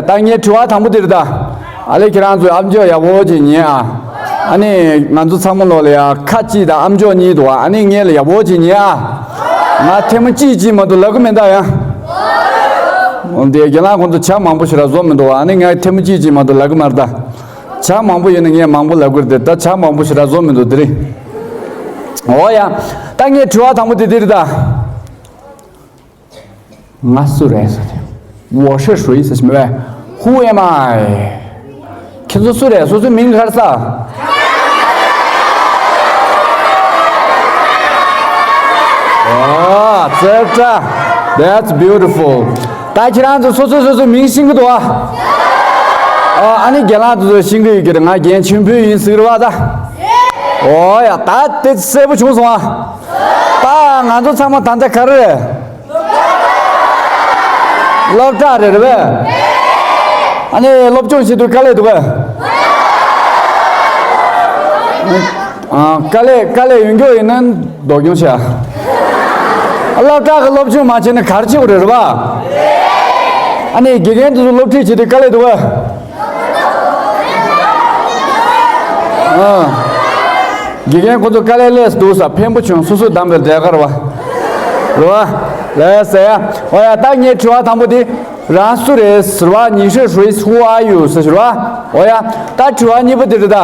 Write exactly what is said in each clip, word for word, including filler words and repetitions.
ད་ངའི་དྲི་བ་དང་པོ་འདིར་ད། ཨ་ལེ་ཁྱེད་རང་ཚོས་ཨམ་ཅོག་ཡག་པོ་ཅིག་ཉན་ཨ། ཨ་ནི་ང་ཚོ་ཚང་མ་ལོག་ལ་ཡ་ཁ་གཅིག་དང་ཨམ་ཅོག་གཉིས་འདུག་ཨ་ནི་ངས་ལ་ཡག་པོ་ཅིག་ཉན་ཨ། ང་ཐེངས་མ་གཅིག་གཅིག་མ་གཏོགས་ལབ་གི་མེད་ད་ཡ། འོ་དེ་རྒན་ལགས་ཁོང་ཚོ་ཇ་མང་པོ་ཞིག་ར་བཟོ་མི་འདུག་ཨ་ནི་ངས་ཐེངས་མ་གཅིག་གཅིག་མ་གཏོགས་ལབ་གི་མ་རེད་ད། ཇ་མང་པོ་ཡོད་ན་ངས་མང་པོ་ལབ་དགོས་རེད་དེ་ད་ཇ་མང་པོ་ཞིག་ར་བཟོ་མི་འདུག་དེ་རིང་། འོ་ཡ། ད་ངས་དྲི་བ་དང་པོ་དེ་འདིར་ད། ང་སུ་རེད་ཟེར་ཏེ། 我是谁 ཟེར་མི་བས། Who am I? ཁྱེད་ཚོ་སུ་རེད། སོ་སོའི་མིང་ག་རེ་ཟེར། ཨ་ཙི་ཙི། That's beautiful. ད་ཁྱེད་རང་ཚོ་སོ་སོ་སོ་སོའི་མིང་ཤེས་ཀྱི་འདུག་ཨ། ཨ་ཨ་ནི་རྒན་ལགས་ཚོ་ཤེས་ཀྱི་ཡོད་ཀྱི་རེད། ང་རྒན་ཆེན་པོ་ཡིན་ཟེར་བ་ད། ཨོ་ཡ་ད་དེ་གསལ་པོ་བྱུང་སོང་ཨ། ད་ང་ཚོ་ཚང་མ་ད་ལྟ་ག་རེ་རེད། སློབ་གྲྭ་རེད་རེད་པས། ཨ་ནི་སློབ་སྦྱོང་བྱེད་དུས་དཀའ་ལས་འདུག་པས། ཨ་དཀའ་ལས་དཀའ་ལས་ཡོང་རྒྱུ་ཡིན་ན་ལྡོག་སྐྱོན་བྱ། སློབ་གྲྭ་གི་སློབ་སྦྱོང་མ་བྱས་ན་ག་རེ་བྱེད་དགོས་རེད་རེད་པ། ཨ་ནི་དགེ་རྒན་དེ་ཚོ་སློབ་ཁྲིད་བྱེད་དུས་དཀའ་ལས་འདུག་པས། ཨ། དགེ་རྒན་ཁོ་ཚོ་དཀའ་ལས་སླེབས་འདུག་ས་ཕན་པོ་བྱུང་སོ་སོ་བདམས་པའི་ལས་ཀ་རེད་བ། རེད་བ། ལས་ཟེར་ཡ། འོ་ཡ་ད་ངའི་དྲི་བ་དང་པོ་དེ། རང་སུ་རེད་ཟེར་བ། 你是谁 Who are you ཟེར་བ། འོ་ཡ། ད་དྲི་བ་གཉིས་པ་དེ་རེད་ད།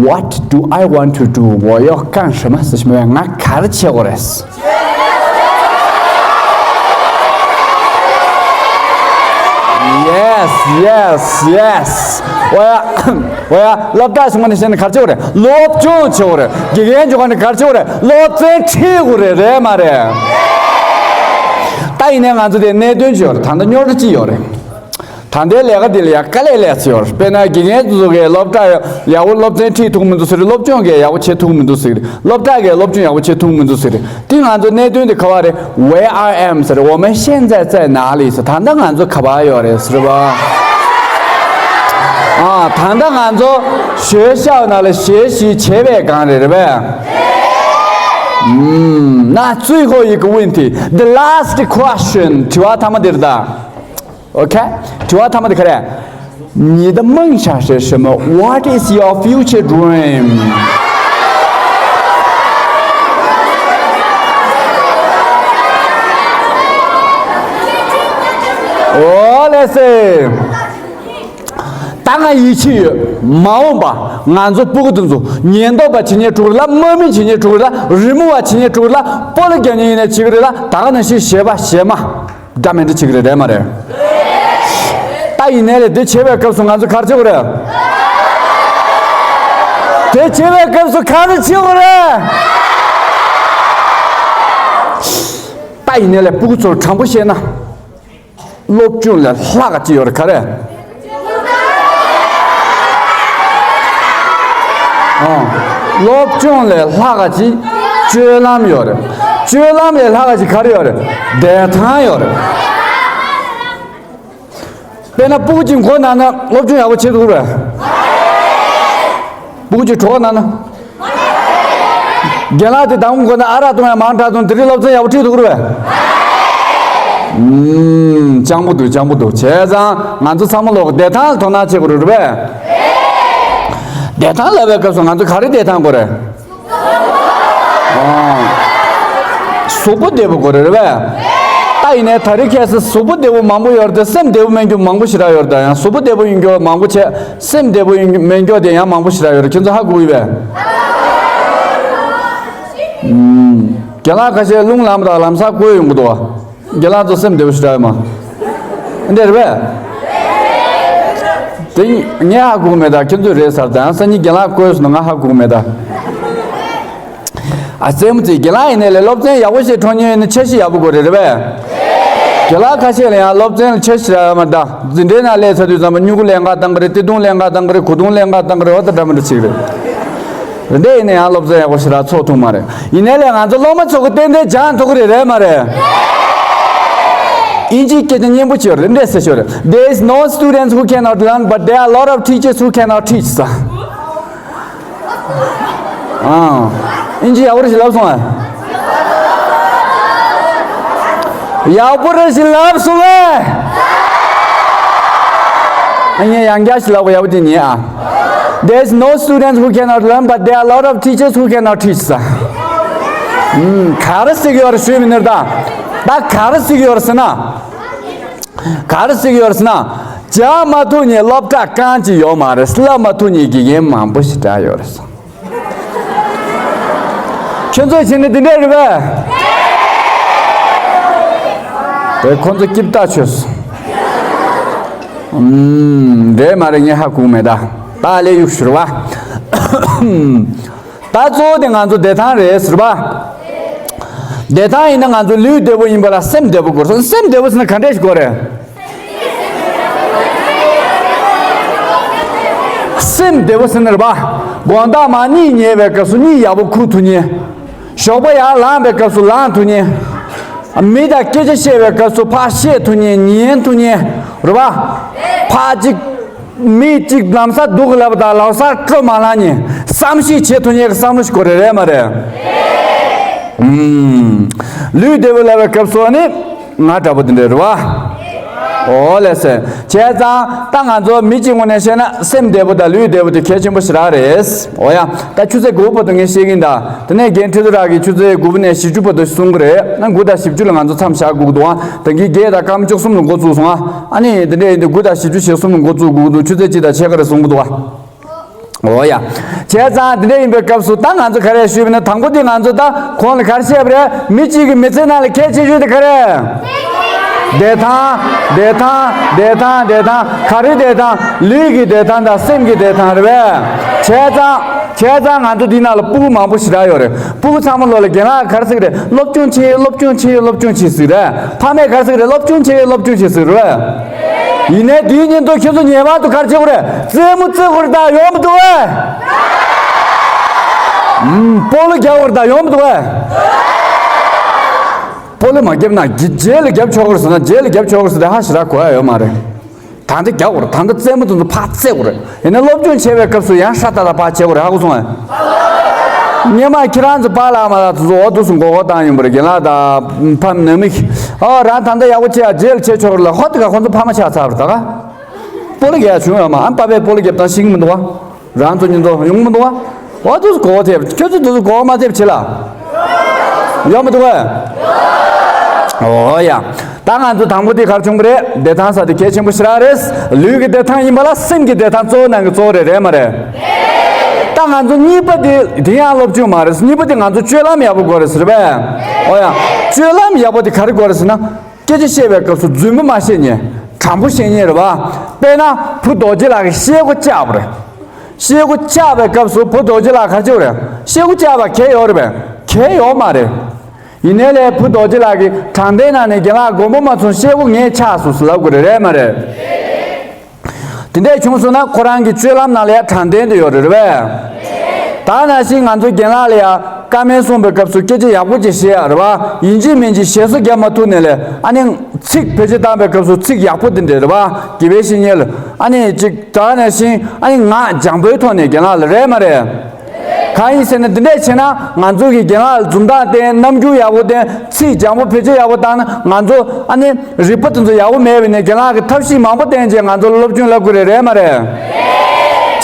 What do I want to do? 我要干什么 ཟེར་བ། ང་ག་རེ་བྱེད་དགོས་རེད། Yes, yes, yes. འོ་ཡ། འོ་ཡ། སློབ་གྲྭ་སོང་བ་ནས་བཤད་ན་ག་རེ་བྱེད་དགོས་རེད། སློབ་སྦྱོང་བྱེད་དགོས་རེད། དགེ་རྒན་བྱེད་དགོས་ནས་ག་རེ་བྱེད་དགོས་རེད། སློབ་ཚན་ཁྲིད་དགོས་རེད། རེད་མ་རེད། ད་ཡིན་ནའི་ང་ཚོ་དེ་གནད་དོན་ཅིག་ཡོད་རེད། ད་ལྟ་རྙོག་དྲ་ཅིག་ཡོད་རེད། ད་ལྟའི་ལས་ཀ་འདི་ལ་ཡང་དཀའ་ལས་སླེབས་ཡོད་རེད། དཔེར་ན་དགེ་རྒན་ཚོ་གིས་སློབ་གྲྭ་ཡག་པོ་སློབ་ཚན་ཁྲིད་ཐུབ་མི་འདུག་ཟེར་རེད། སློབ་སྦྱོང་གིས་ཡག་པོ་བྱེད་ཐུབ་མི་འདུག་ཟེར་རེད། སློབ་གྲྭ་གིས་སློབ་སྦྱོང་ཡག་པོ་བྱེད་ཐུབ་མི་འདུག་ཟེར་རེད། དེ་ང་ཚོ་གནད་དོན་དེ་ག་བ་རེད། Where I am ཟེར། 我们现在在哪里 ཟེར། ད་ལྟ་ང་ཚོ་ག་བ་ཡོད་རེད་ཟེར་བ། ཨ། ད་ལྟ་ང་ཚོ་学校 ནང་ལ་学习 བྱེད་པའི་སྒང་རེད་རེད་པས། ཨུམ། 那最后一个问题，the last question. དྲི་བ་མཐའ་མ་འདིར་ད། OK? དྲི་བ་མཐའ་མ་དེ་ག་རེ། 你的梦想是什么? What is your future dream? Oh, let's see. ད་ང་ཡིད་ཆེས་ཡོད། མ་འོངས་པ་ང་ཚོ་སྤུ་གུ་དེ་ཚོ་ཉེན་རྟོག་པ་བྱེད་ཉེན་འགྲོ་གི་རེད་ལ། དམག་མི་བྱེད་ཉེན་འགྲོ་གི་རེད་ལ། རི་མོ་བ་བྱེད་ཉེན་འགྲོ་གི་རེད་ལ། སྤོ་ལོ་རྒྱག་ཉེན་ཡིན་ནའི་བྱེད་གི་རེད་ལ། ད་ག་ནང་བཞིན་གཞས་པ་གཞས་མ། འདྲ་མི་འདྲ་བྱེད་ཀྱི་རེད། རེད་མ་རེད། ད་ཡིན་ནའི་ལས་དེ་བྱེད་པའི་སྐབས་སུ་ང་ཚོ་ག་རེ་བྱེད་དགོས་རེད། དེ་བྱེད་པའི་སྐབས་སུ་ག་རེ་བྱེད་དགོས་རེད། ད་ཡིན་ནའི་ལས་སྤུ་གུ་ཚོར་དྲང་པོ་བཤད་ན། སློབ་སྦྱོང་ལས་ལྷག་ག་ཅི་ཡོད་རེད། ག་རེ། ཨ། སློབ་སྦྱོང་ལས་ལྷག་ག་ཅི་སྤྱོད་ལམ་ཡོད་རེད། སྤྱོད་ལམ་ལས་ལྷག་ག་ཅི་ག་རེ་ཡོད་རེད། བདེ་ཐང་ཡོད་རེད། དཔེར་ན་སྤུ་གུ་གཅིག་མགོ་ན་ན་སློབ་སྦྱོང་ཡག་པོ་བྱེད་ཐུབ་རེད། སྤུ་གུ་གཅིག་གྲོད་ཁོག་ན་ན། རྒན་ལགས་དེ་དང་པོ་མགོ་ན་ཨ་རག་བཏུང་ཡ་མང་དྲགས་བཏུང་། དེ་རིང་སློབ་ཚན་ཡག་པོ་ཁྲིད་ཐུབ་རེད་པས། ཨུམ། སྤྱང་པོ་འདུག་སྤྱང་པོ་འདུག་བྱས་ཙང་ང་ཚོ་ཚང་མ་ལོག་བདེ་ཐང་ལ་དོ་སྣང་བྱེད་དགོས་རེད་པས། བདེ་ཐང་ལབ་པའི་སྐབས་སུ་ང་ཚོ་ག་རེ་བདེ་ཐང་དགོས་རེད། ཨ། གཟུགས་པོ་བདེ་པོ་དགོས་རེད་པས། ད་ཡིན་ནའི་ད་རེས་ཁ་སང་གཟུགས་པོ་བདེ་པོ་མང་པོ་ཡོད་རེད་དེ། སེམས་བདེ་པོ་མེད་རྒྱུ་མང་པོ་ཞེ་དྲག་ཡོད་རེད། ད་ཡང་གཟུགས་པོ་བདེ་པོ་ཡིན་རྒྱུ་མང་པོ་བྱས། སེམས་བདེ་པོ་ཡིན་རྒྱུ་མེད་རྒྱུ་དེ་ཡང་མང་པོ་ཞེ་དྲག་ཡོད་རེད། ཁྱེད་ཚོ་ཧ་གོ་གི་པས། ཨུམ། རྒན་ལགས་ཁ་ཤས་རླུང་ལངས་པ་དང་ལམ་སང་བསྐོལ་ཡོང་གི་འདུག་བ། རྒན་ལགས་ཚོ་སེམས་བདེ་པོ་ཞེ་དྲག་ཡོད་མ། འདི་རེད་པས། དེ་ངས་ཧ་གོ་གི་མེད། ད་ཁྱེད་ཚོས་རེད་ཟེར། ད་ཡང་སང་ཉིན་རྒན་ལགས་བསྐོལ་སོང་ན་ང་ཧ་གོ་གི་མེད་ད། ཨ་རྩེད་མོ་རྩེ། རྒན་ལགས་ཡིན་ནའི་ལས་སློབ་ཚན་ཡག་པོ་ཞིག་འགྲོ་མཁན་ཡིན་ན་འཆར་གཞི་ཡག་པོ་དགོས་རེད། རེད་པས། རྒན་ལགས་ཁ་ཤས་ལ་ཡང་སློབ་ཚན་ལ་འཆར་གཞི་རག་ཡོད་མ་རེད་ད། འཛིན་གྲྭའི་ནང་སླེབས་ཚར་དུས་ཙམ་པ་སྨྱུ་གུ་ལེན་ག་བཏང་གི་རེད། བརྩེ་དུང་ལེན་ག་བཏང་གི་རེད། གོས་ཐུང་ལེན་ག་བཏང་གི་རེད། འོ་ད་འདྲ་མི་འདྲ་བྱེད་ཀྱི་རེད། རེད་འདྲ་ཡིན་ན་ཡང་སློབ་ཚན་ཡག་པོ་ཞེ་དྲག་ཚོགས་ཐུབ་མ་རེད། ཡིན་ནའི་ལས་ང་ཚོ་སློབ་མ་ཚོ་གི་ཏན་ཏན་སྦྱང་ཐུབ་ཀྱི་རེད། རེད་མ་རེད། དབྱིན་ཇིའི་སྐད་ཆ་སྙན་པོ་ཅིག་ཡོད་རེད། འདི་འདྲས་ཟེར་ཤོག་རེད། There is no students who cannot learn, but there are a lot of teachers who cannot teach ཟེར། ཨང་། དབྱིན་ཇི་ཡག་པོ་རེ་ཞིག་ལབ་སོང་ཨ། ཡག་པོ་རེད་ཞེས་ལབ་སོང་ངས། ངས་ཡང་བསྐྱར་ཞིག་ལབ་དགོས། ཡག་པོ་དེ་ཉན་ཨ། There's no students who cannot learn, but there are a lot of teachers who cannot teach. ས། ཨུམ། ག་རེ་ཟེར་གྱི་ཡོད་རེད་ཞུས་པ་ཡིན་ན། ད་ད་ག་རེ་ཟེར་གྱི་ཡོད་རེད་ཟེར་ན། ག་རེ་ཟེར་གྱི་ཡོད་རེད་ཟེར་ན། སྦྱང་མ་ཐུབ་མཁན་སློབ་གྲྭ་རྐང་གཅིག་ཡོད་མ་རེད། བསླབ་མ་ཐུབ་མཁན་དགེ་རྒན་མང་པོ་ཞིག་རག་ཡོད་རེད་ཟེར། ཁྱོད་ཚོས་བྱས་ན་འདི་འདྲ་རེད་པས། དེ་ཁོ་ཚོ་སྐྱིད་ཐག་ཆོད་སོང་། ཨུམ། འདྲེ་མ་རེད། ངས་ཧ་གོ་མེད། ད་ད་ལས་གཡུག་ཞུར་བ། ད་གཙོ་བོ་དེ་ང་ཚོ་བདེ་ཐང་རེད་ཟེར་བ། བདེ་ཐང་ཡིན་ན་ང་ཚོ་ལུས་བདེ་པོ་ཡིན་པ་ལ་སེམས་བདེ་པོ་དགོས་སོང་། སེམས་བདེ་པོ་ཟེར་ན་ག་འདྲ་ཞིག་དགོས་རེད། སེམས་བདེ་པོ་ཟེར་ན་རེད་པ། དགོང་དག་མར་གཉིད་ཉལ་བའི་སྐབས་སུ་གཉིད་ཡག་པོ་ཁུག་ཐུབ་མཁན། ཞོགས་པ་ཡར་ལངས་པའི་སྐབས་སུ་ལངས་ཐུབ་མཁན། མི་དང་སྐད་ཆ་བཤད་པའི་སྐབས་སུ་ཕར་བཤད་ཐུབ་མཁན། ཉན་ཐུབ་མཁན་རེད་པ། ཕར་གཅིག་མི་གཅིག་ལམ་སང་སྡུག་གི་ལབ་པ་དང་ལམ་སང་སྤྲོ་མ་ལངས་མཁན། བསམ་ཤེས་བྱེད་ཐུབ་མཁན་གྱི་བསམ་བློ་ཞིག་དགོས་རེད། རེད་མ་རེད། ཨུམ། ལུས་བདེ་པོ་ལབ་པའི་སྐབས་སུ་ནི། ང་འདྲ་པོ་དེ་འདྲ་རེད་པ། འོ་ལགས་སེ། བྱས་ཙང་ད་ང་ཚོ་མི་གཅིག་ངོས་ནས་བཤད་ན་སེམས་བདེ་པོ་དང་ལུས་བདེ་པོ་དེ་གལ་ཆེན་པོ་ཞེ་དྲག་རེད། འོ་ཡ། ད་ཆུ་ཚོད་དགུ་པ་བར་དུ་ངས་བཤད་ཀྱི་ཡིན་ད། དེ་ནས་རྒན་ཁྲི་ཚོ་རང་གིས་ཆུ་ཚོད་དགུ་པ་ནས་བཞི་བཅུ་བར་དུ་གསུང་གི་རེད། ན་དགུ་དང་བཞི་བཅུ་ལ་ང་ཚོ་མཚམས་བཞག་དགོས་ཀྱི་འདུག་ཨ། ད་གིན་བརྒྱད་དང་སྐར་མ་བཅུ་གསུམ་ལ་འགོ་བཙུགས་སོང་ཨ། ཨ་ནི་དེ་འདྲ་ཡིན་དུས་དགུ་དང་བཞི་བཅུ་ཞེ་གསུམ་ལ་འགོ་བཙུགས་དགོས་ཀྱི་འདུག་ཆུ་ཚོད་གཅིག་དང་ཕྱེད་ཀ་རེ་གསུང་གི་འདུག་ཨ། འོ་ཡ། བྱས་ཙང་དེ་འདྲ་ཡིན་པའི་སྐབས་སུ་ད་ང་ཚོ་ག་རེ་ཞུས་པ་ཡིན་ན། དང་པོ་དེ་ང་ཚོ་ད་གོང་ལ་ག་རེ་བཤད་པ་རེད། མི་གཅིག་གི་མི་ཚེ་ནང་ལ་གལ་ཆེ་ཤོས་དེ་ག་རེ། བདེ་ཐང་། བདེ་ཐང་། བདེ་ཐང་། བདེ་ཐང་། ག་རེ་བདེ་ཐང་། ལུས་ཀྱི་བདེ་ཐང་དང་སེམས་ཀྱི་བདེ་ཐང་རེད་པས། བྱས་ཙང་། བྱས་ཙང་ང་ཚོ་འདི་ནང་ལ་སྤུ་གུ་མང་པོ་ཞེ་དྲག་ཡོད་རེད། སྤུ་གུ་ཚང་མ་ལོ་ལ་རྒན་ལགས་ག་རེ་ཟེར་གི་རེད། སློབ་སྦྱོང་བྱེད། སློབ་སྦྱོང་བྱེད། སློབ་སྦྱོང་བྱེད་ཟེར་རེད། ཕ་མས་ག་རེ་ཟེར་གི་རེད། སློབ་སྦྱོང་བྱེད། སློབ་སྦྱོང་བྱེད་ཟེར་རེད། ཡིན་ནའི་དེའི་ཉིན་དུ་ཁྱོད་ཚོ་ངེས་པར་དུ་ག་རེ་བྱེད་དགོས་རེད། རྩེད་མོ་རྩེ་དགོས་རེད། ད་ཡོང་མི་འདུག་གས། ཨུམ། སྤོ་ལོ་རྒྱག་དགོས་རེད། ད་ཡོང་མི་འདུག་གས། སྤོ་ལོ་མ་བརྒྱབ་ན་རྗེས་ལ་རྒྱབ་ཆོག་གི་རེད་ཟེར་ན། རྗེས་ལ་རྒྱབ་ཆོག་གི་རེད་ཟེར་ཏེ་ཧ་ཞེ་དྲག་གོ་ཡ་ཡོད་མ་རེད། ད་ལྟ་རྒྱག་དགོས་རེད། ད་ལྟ་རྩེད་མོ་དེ་ཚོ་ཕར་རྩེ་དགོས་རེད། ཡིན་ན་སློབ་སྦྱོང་བྱེད་པའི་སྐབས་སུ་ཡང་ཧྲ་ཏག་ཏག་ཕར་བྱེད་དགོས་རེད། ཧ་གོ་སོང་ངས། སྔོན་མ་ཁྱེད་རང་ཚོ་པཱ་ལགས་མ་ལགས་དེ་ཚོ་འོ་འདུག་སེ་མགོ་སྐོར་བཏང་ཡོང་པ་རེད། རྒན་ལགས་དང་ཕ་མ་ནང་མི་གིས། ཨོ་རང་ད་ལྟ་ཡག་པོ་བྱེད་ཡ། རྗེས་ལ་བྱེད་ཆོག་རེད་ལ། ཧོ་དེ་ག་ཁོང་ཚོ་ཕ་མ་ཆགས་ཚར་བ་རེད་ད་ག། སྤོ་ལོ་རྒྱག་ཡ་བྱུང་ཡོད་མ། ཨ་པ་ཕས་སྤོ་ལོ་རྒྱབ་སྟངས་ཤེས་ཀྱི་མི་འདུག་བ། རང་ཚོ་གཉིས་ཚོ་ཡོང་གི་མི་འདུག་བ། འོ་དེ་ཚོ་གོ་བ་ཐེབས། ཁྱོད་ཚོ་དེ་ཚོ་གོ་བ་མ་ཐེབས་བྱེད་ལ། ཡོང་མི་འདུག་བས། འོ་ཡ། ད་ང་ཚོ་དང་པོ་དེ་ག་རེ་བྱུང་བ་རེད། བདེ་ཐང་ཟེར་དེ་གལ་ཆེན་པོ་ཞེ་དྲག་རེད། ལུས་ཀྱི་བདེ་ཐང་ཡིན་པ་ལ་སེམས་ཀྱི་བདེ་ཐང་གཙོ་བོ་ནང་གི་གཙོ་བོ་རེད། རེད་མ་རེད། ད་ང་ཚོ་གཉིས་པ་དེ་དེ་ཡང་སློབ་སྦྱོང་མ་རེད། གཉིས་པ་དེ་ང་ཚོ་སྤྱོད་ལམ་ཡག་པོ་དགོས་རེད་ཟེར་བས། འོ་ཡ། སྤྱོད་ལམ་ཡག་པོ་དེ་ག་རེ་དགོས་རེད་ཟེར་ན། སྐད་ཆ་བཤད་པའི་སྐབས་སུ་རྫུན་མ་མ་བཤད་མཁན། དྲང་པོ་བཤད་མཁན་རེད་བ། དཔེར་ན་བུ་རྡོ་རྗེ་ལགས་ཀྱིས་ཤེལ་སྒོ་བཅག་པ་རེད། ཤེལ་སྒོ་བཅག་པའི་སྐབས་སུ་བུ་རྡོ་རྗེ་ལགས་ག་རེ་བྱེད་དགོས་རེད། ཤེལ་སྒོ་བཅག་པ་གལ་ཡོད་རེད་པས། གལ་ཡོད་མ་རེད། ཡིན་ནའི་ལས་བུ་རྡོ་རྗེ་ལགས་ཀྱིས་དྲང་བདེན་ནང་ནས་རྒན་ལགས་མགོན་པོ་མ་ཚོམས་ཤེལ་སྒོ་ངས་བཅག་སོང་ཟེར་ལབ་དགོས་རེད། རེད་མ་རེད། དེ་འདྲས་བྱུང་སོང་ན་ཁོ་རང་གི་སྤྱོད་ལམ་ནང་ལ་ཡང་དྲང་བདེན་དེ་ཡོད་རེད་པས། ད་ནང་བཞིན་ང་ཚོ་རྒན་ལགས་ལ་ཡང་བཀའ་མོལ་གསུངས་པའི་སྐབས་སུ་སྐད་ཆ་ཡག་པོ་ཅིག་བཤད་ཡ་རེད་བ། ཡིན་གཅིག་མིན་གཅིག་ཞེ་སོ་རྒྱབ་མ་ཐུབ་ནའི་ལས། ཨ་ནི་ཚིག་བེད་སྤྱོད་བཏང་པའི་སྐབས་སུ་ཚིག་ཡག་པོ་དེ་འདྲས་རེད་བ། དགེ་བའི་བཤེས་གཉེན་ལ། ཨ་ནི་ཅིག་ད་ནང་བཞིན་ཨ་ནི་ངག་འཇམ་པོའི་ཐོག་ནས་རྒན་ལགས་ལ། རེད་མ་རེད། གང་ཡིན་ཟེར་ན་འདི་འདྲས་བྱས་ན་ང་ཚོ་གི་རྒན་ལགས་ལ་འཛུམ་མདངས་བསྟན། རྣམ་འགྱུར་ཡག་པོ་བསྟན། ཚིག་འཇམ་པོ་བེད་སྤྱོད་ཡག་པོ་བཏང་ན། ང་ཚོ་ཨ་ནི་རིག་པ་དེ་ཚོ་ཡག་པོ་མེད་པ་ཡིན་ནའི་རྒན་ལགས་ཀྱིས་ཐབས་ཤེས་མང་པོ་བསྟན་བྱས་ང་ཚོ་ལ་སློབ་སྦྱོང་བསླབ་ཀྱི་རེད། རེད་མ་རེད།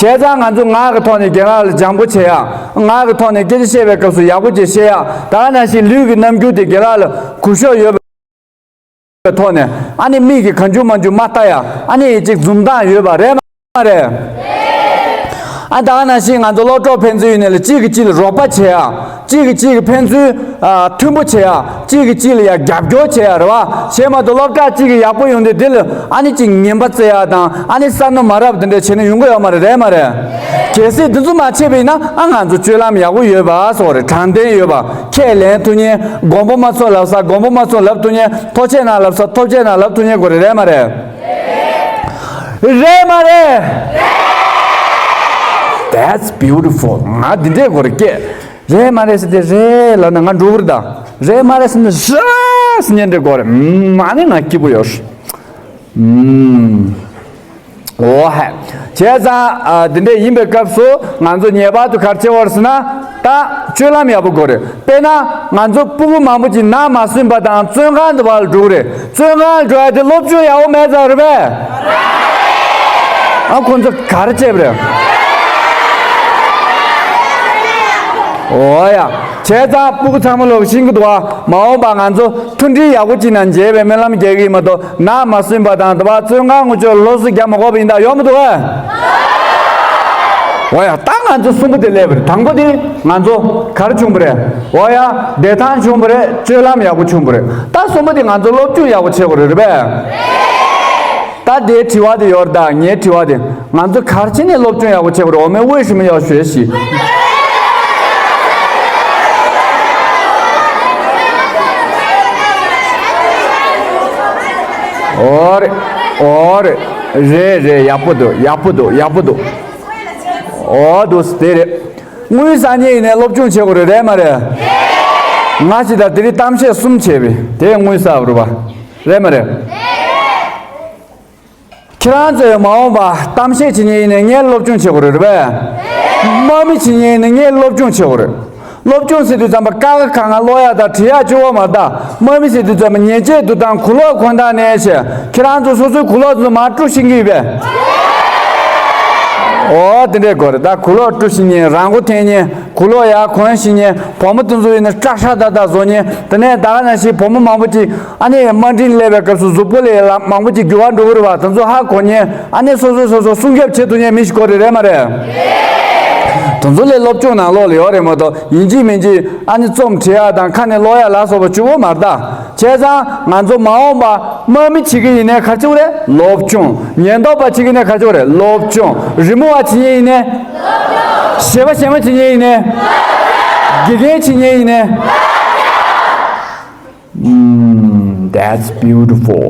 བྱས་ཙང་ང་ཚོ་ངག་གི་ཐོག་ནས་རྒན་ལགས་ལ་འཇམ་པོ་བྱེད་ཡག་ངག་གི་ཐོག་ནས་སྐད་ཆ་བཤད་པའི་སྐབས་སུ་ཡག་པོ་ཅིག་བཤད་ཡག་ད་ག་ནང་བཞིན་ལུས་ཀྱི་རྣམ་འགྱུར་དེ་རྒན་ལགས་ལ་གུས་ཞབས་ཡོད་པའི་ཐོག་ནས། ཨ་ནི་མིག་གིས་གང་བྱུང་མང་བྱུང་མ་ལྟ་ཡ། ཨ་ནི་ཅིག་འཛུམ་མདངས་ཡོད་པ། རེད་མ་རེད། ཨ་ད་ག་ནང་བཞིན་ང་ཚོ་སློབ་གྲོགས་ཕན་ཚུན་ཡིན་ནའི་ལས་གཅིག་གིས་གཅིག་ལ་རོགས་པ་བྱེད་ཡ། གཅིག་གིས་གཅིག་གི་ཕན་ཚུན་ཨ་མཐུན་པོ་བྱེད་ཡ། གཅིག་གིས་གཅིག་ལ་ཡ་རྒྱབ་སྐྱོར་བྱེད་ཡ་རེད་བ། བྱས་མ་གཏོགས་སློབ་གྲྭ་གཅིག་གི་ཡག་པོ་ཡོང་དུས་དེ་ལ་ཨ་ནི་གཅིག་ངན་པ་བརྩི་ཡ་དང་། ཨ་ནི་བསམ་མནོ་མ་རབས་དེ་འདྲ་བྱས་ན་ཡོང་གི་ཡོད་མ་རེད། རེད་མ་རེད། གལ་སྲིད་དེ་ཚོ་མ་བྱས་པ་ཡིན་ན་ཨ་ང་ཚོ་སྤྱོད་ལམ་ཡག་པོ་ཡོད་པ་སོགས་རེད། དྲང་བདེན་ཡོད་པ། ཁས་ལེན་ཐུབ་མཁན། མགོན་པོ་མ་ཚོམས་ལབ་ས་མགོན་པོ་མ་ཚོམས་ལབ་ཐུབ་མཁན། ཐོབ་ཆ་ན་ལབ་ས་ཐོབ་ཆ་ན་ལབ་ཐུབ་མཁན་དགོས་རེད། རེད་མ་རེད། རེད་མ་རེད། That's beautiful. ང་འདི་འདྲས་དགོས་རེད་སྐད། རེད་མ་རེད་ཟེར་ཏེ་རེད་ལབ་ན་ང་འགྲོ་གི་རེད་ད། རེད་མ་རེད་ཟེར་ན་རེད་ཟེར་མཁན་འདྲས་དགོས་རེད། ཨ་ནི་ང་སྐྱིད་པོ་ཡོད། ཨུམ། འོ་ཧེ། བྱས་ཙང་ཨ་འདི་འདྲས་ཡིན་པའི་སྐབས་སུ་ང་ཚོ་ངེས་པར་དུ་ག་རེ་བྱེད་དགོས་རེད་ཟེར་ན། ད་སྤྱོད་ལམ་ཡག་པོ་དགོས་རེད། དཔེར་ན་ང་ཚོ་སྤུ་གུ་མང་པོ་ཅིག་ནག་མ་སྲུན་པ་དང་བཙོན་ཁང་དུ་བར་ལ་འགྲོ་གི་རེད། བཙོན་ཁང་ལ་འགྲོ་ཡ་དེ་སློབ་སྦྱོང་ཡག་པོ་མེད་ཙང་རེད་པས། ཨ་ཁོ་ཚོ་ག་རེ་བྱས་པ་རེད། འོ་ཡ། བྱས་ཙང་སྤུ་གུ་ཚང་མ་ལོག་ཤེས་ཀྱི་འདུག་བ། མ་འོངས་པ་ང་ཚོ་མཐུན་སྒྲིལ་ཡག་པོ་ཅིག་ནང་མཇལ་བའི་སྨོན་ལམ་རྒྱག་གི་ཡིན་མ་གཏོགས། ནག་མ་སྲུན་པ་དང་དུ་བ་བཙོན་ཁང་ངུ་ཆོས་སློབ་གསོ་རྒྱག་མ་དགོས་པ་ཡིན་ད་ཡོང་མི་འདུག་ཨེ། འོ་ཡ། ད་ང་ཚོ་གསུམ་པོ་དེ་སླེབས་པ་རེད། དང་པོ་དེ་ང་ཚོ་ག་རེ་བྱུང་བ་རེད། འོ་ཡ། བདེ་ཐང་བྱུང་བ་རེད། སྤྱོད་ལམ་ཡག་པོ་བྱུང་བ་རེད། ད་གསུམ་པོ་དེ་ང་ཚོ་སློབ་སྦྱོང་ཡག་པོ་བྱེད་དགོས་རེད། རེད་པས། ད་དེའི་དྲི་བ་དེ་ཡོད་རེད། ད་ངའི་དྲི་བ་དེ། ང་ཚོ་ག་རེ་བྱས་ནས་སློབ་སྦྱོང་ཡག་པོ་བྱེད་དགོས་རེད། འོ་མའི་དབུས་ཧྲི་མི་ཡག་ཞོད་ཤི། འོ་རེད། འོ་རེད། རེད་རེད། ཡག་པོ་འདུག་ཡག་པོ་འདུག་ཡག་པོ་འདུག་འོ་འདུག་དེ་རེད། དངུལ་བཟང་ཉེ་ཡིན་ནས་སློབ་སྦྱོང་བྱེད་དགོས་རེད། རེད་མ་རེད། ང་ཅི་ད་དེ་རིང་གཏམ་བཤད་གསུམ་བྱས་པས་དེ་དངུལ་གསར་རུ་བ། རེད་མ་རེད། ཁྱེད་རང་ཚོས་མ་འོངས་པ་གཏམ་བཤད་བྱེད་མཁན་ཡིན་ནའི་ངས་སློབ་སྦྱོང་བྱེད་དགོས་རེད་པས། དམག་མི་བྱེད་མཁན་ཡིན་ནའི་ངས་སློབ་སྦྱོང་བྱེད་དགོས་རེད། སློབ་སྦྱོང་ཟེར་དུས་ཙམ་པ་ཀ་ཁ་ག་ང་ཀློག་ཡག་དང་བྲིས་ཡག་གཅིག་པོ་མ་རེད་ད། དམག་མི་ཟེར་དུས་ཙམ་པ་ཉེས་ཆད་བསྡུ་སྟངས་གུ་ལོག་གོན་སྟངས་ནས་བྱས། ཁྱེད་རང་ཚོ་སོ་སོའི་གུ་ལོག་ཚོ་མར་དཀྲུག་ཤེས་ཀྱི་ཡོད་པས། འོ་དེ་འདྲས་དགོས་རེད། ད་གུ་ལོག་དཀྲུག་ཤེས་མཁན། རང་མགོ་འཐེན་མཁན། གུ་ལོག་ཡར་གོན་ཤེས་མཁན། བུ་མོ་དེ་ཚོ་ཡིན་ན་སྐྲག་ཧྲ་ད་ད་བཟོ་མཁན། དེ་ནས་ད་ག་ནང་བཞིན་བུ་མོ་མང་པོ་ཅིག་ཨ་ནི་དམའ་འབྲིང་སླེབས་པའི་སྐབས་སུ་གཟུགས་པོ་ལ་ཡ་ལ་མང་པོ་ཅིག་འགྱུར་བ་འགྲོ་གི་རེད་བ། དེ་ཚོ་ཧ་གོ་མཁན། ཨ་ནི་སོ་སོ་སོ་སོ་སྲུང་སྐྱོབ་བྱེད་ཐུབ་མཁན་མི་ཞིག་དགོས་རེད། རེད་མ་རེད། དེ་ཚོ་ལས་སློབ་སྦྱོང་ནང་ལོགས་ལ་ཡོད་རེད་མ་གཏོགས། ཡིན་གཅིག་མིན་གཅིག་ཨ་ནི་རྩོམ་བྲིས་ཡག་དང་ཁ་ནས་ཀློག་ཡག་ལ་སོགས་པ་གཅིག་པོ་མ་རེད་ད། བྱས་ཙང་ང་ཚོ་མ་འོངས་པ་དམག་མི་བྱེད་ཀྱི་ཡིན་ནའི་ག་རེ་བྱེད་དགོས་རེད། སློབ་སྦྱོང་། ཉེན་རྟོག་པ་བྱེད་ཀྱི་ཡིན་ནའི་ག་རེ་བྱེད་དགོས་རེད། སློབ་སྦྱོང་། རི་མོ་བ་བྱེད་མཁན་ཡིན་ནའི། གཞས་པ་གཞས་མ་བྱེད་མཁན་ཡིན་ནའི། དགེ་རྒན་བྱེད་མཁན་ཡིན་ནའི། Mm, that's beautiful.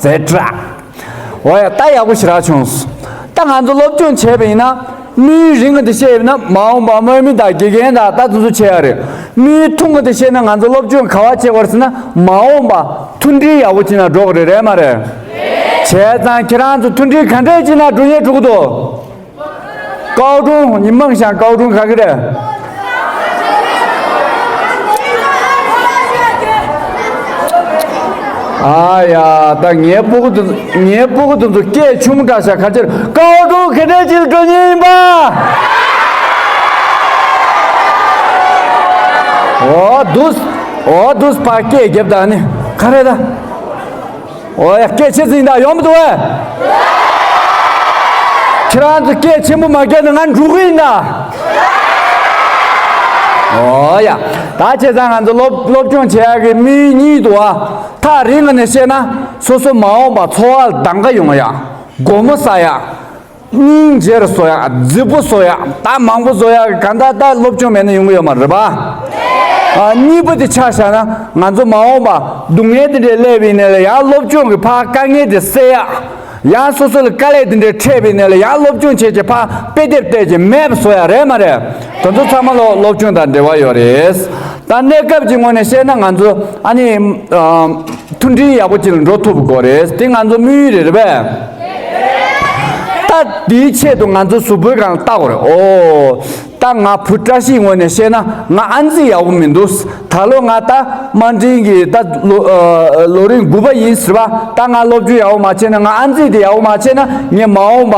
ཛེ་ཏྲ། འོ་ཡ། ད་ཡག་པོ་ཞེ་དྲག་བྱུང་། ད་ང་ཚོ་སློབ་སྦྱོང་བྱས་པ་ཡིན་ན། དམིགས་ཡུལ་རིང་ང་དེ་བཤད་ཡོད་ན་མ་འོངས་པ་དམག་མི་དང་དགེ་རྒན་དང་ད་དེ་ཚོ་བྱེད་ཡག་རེད། དམིགས་ཡུལ་ཐུང་ང་དེ་བཤད་ན་ང་ཚོ་སློབ་སྦྱོང་ག་བ་བྱེད་དགོས་རེད་ཟེར་ན། མ་འོངས་པ་མཐུན་སྒྲིལ་ཡག་པོ་བྱེད་ན་འགྲོ་གི་རེད། རེད་མ་རེད། བྱས་ཙང་ཁྱེད་རང་ཚོ་མཐུན་སྒྲིལ་ག་འདྲས་བྱེད་ན་འགྲོ་ཉེན་འགྲོ་གི་འདུག 高中 你梦想 高中 ག་གི་རེད། ཨ་ཡ། ད་ངའི་སྤུ་གུ་དེ་ཚོ་ངའི་སྤུ་གུ་དེ་ཚོ་སྐད་ཆུང་དྲགས་ཤག 高中 ག་འདྲས་ཅིག་འགྲོ་ཉེན་ཡིན་པ། འོ་འདུག་འོ་འདུག་ཕར་སྐད་རྒྱབ་དང་ནི་ག་རེ་ད། འོ་ཡ། སྐད་ཆེ་ཙིང་ད་ཡོང་མི་འདུག་ཨེ། ཁྱེད་རང་ཚོ་སྐད་ཆེན་པོ་མ་རྒྱབ་ན་ང་འགྲོ་གི་ཡིན་ད། འོ་ཡ། ད་བྱས་ཙང་ང་ཚོ་སློབ་སློབ་སྦྱོང་བྱེད་ཡག་གི་དམིགས་ཡུལ་གཉིས་འདུག་ཨ། ཐག་རིང་ང་ནས་བཤད་ན། སོ་སོ་མ་འོངས་པ་འཚོ་བ་ལ་གདམ་ག་ཡོང་ཡག་སྒོར་མོ་བསགས་ཡག་སྙིང་རྗེ་རུ་གསོ་ཡག་རྫིག་པོ་གསོ་ཡག་ད་མང་པོ་བཟོ་ཡག་གི་གང་ལྟར་ད་སློབ་སྦྱོང་མེད་ན་ཡོང་གི་ཡོད་མ་རེད་པ། ཨ། གཉིས་པ་དེ་ཆ་བཞག་ན་ང་ཚོ་མ་འོངས་པ་སྡུག་བསྔལ་དེ་འདྲས་སླེབས་པའི་ནས་ལ་ཡང་སློབ་སྦྱོང་གི་ཕར་དཀའ་ངལ་དེ་སེལ་ཡག་ཡང་སོ་སོ་ལ་དཀའ་ལས་དེ་འདྲས་འཕྲད་པའི་ནས་ལ་ཡང་སློབ་སྦྱོང་བྱས་ཀྱི་ཕར་དཔེ་དེབ་བལྟས་ཀྱི་མེད་པ་བཟོ་ཡག་རེད་མ་རེད། དེ་ཚོ་ཚང་མ་ལོ་སློབ་སྦྱོང་དང་འབྲེལ་བ་ཡོད་རེད། ད་གནས་སྐབས་ཀྱི་ངོས་ནས་བཤད་ན་ང་ཚོ་ཨ་ནི། ཨ། མཐུན་སྒྲིལ་ཡག་པོ་ཅིག་ལ་འགྲོ་ཐུབ་དགོས་རེད། དེ་ང་ཚོ་དམིགས་ཡུལ་རེད་རེད་པས། ད་དེའི་ཆེད་དུ་ང་ཚོ་གཟུགས་པོའི་སྒང་ལ་ལྟ་དགོས་རེད། ཨོ། ད་ང་བུ་བཀྲ་ཤིས་ངོས་ནས་བཤད་ན་ང་ཨ་ཙི་ཡག་པོ་མི་འདུག་ད་ལོ་ང་ད་དམའ་འབྲིང་གི་ད་ལོ་ཨ་ལོ་རིམ་དགུ་པ་ཡིན་ཟེར་བ། ད་ང་སློབ་སྦྱོང་ཡག་པོ་མ་བྱས་ན། ང་ཨ་ཙི་དེ་ཡག་པོ་མ་བྱས་ན་ངས་མ་འོངས་པ།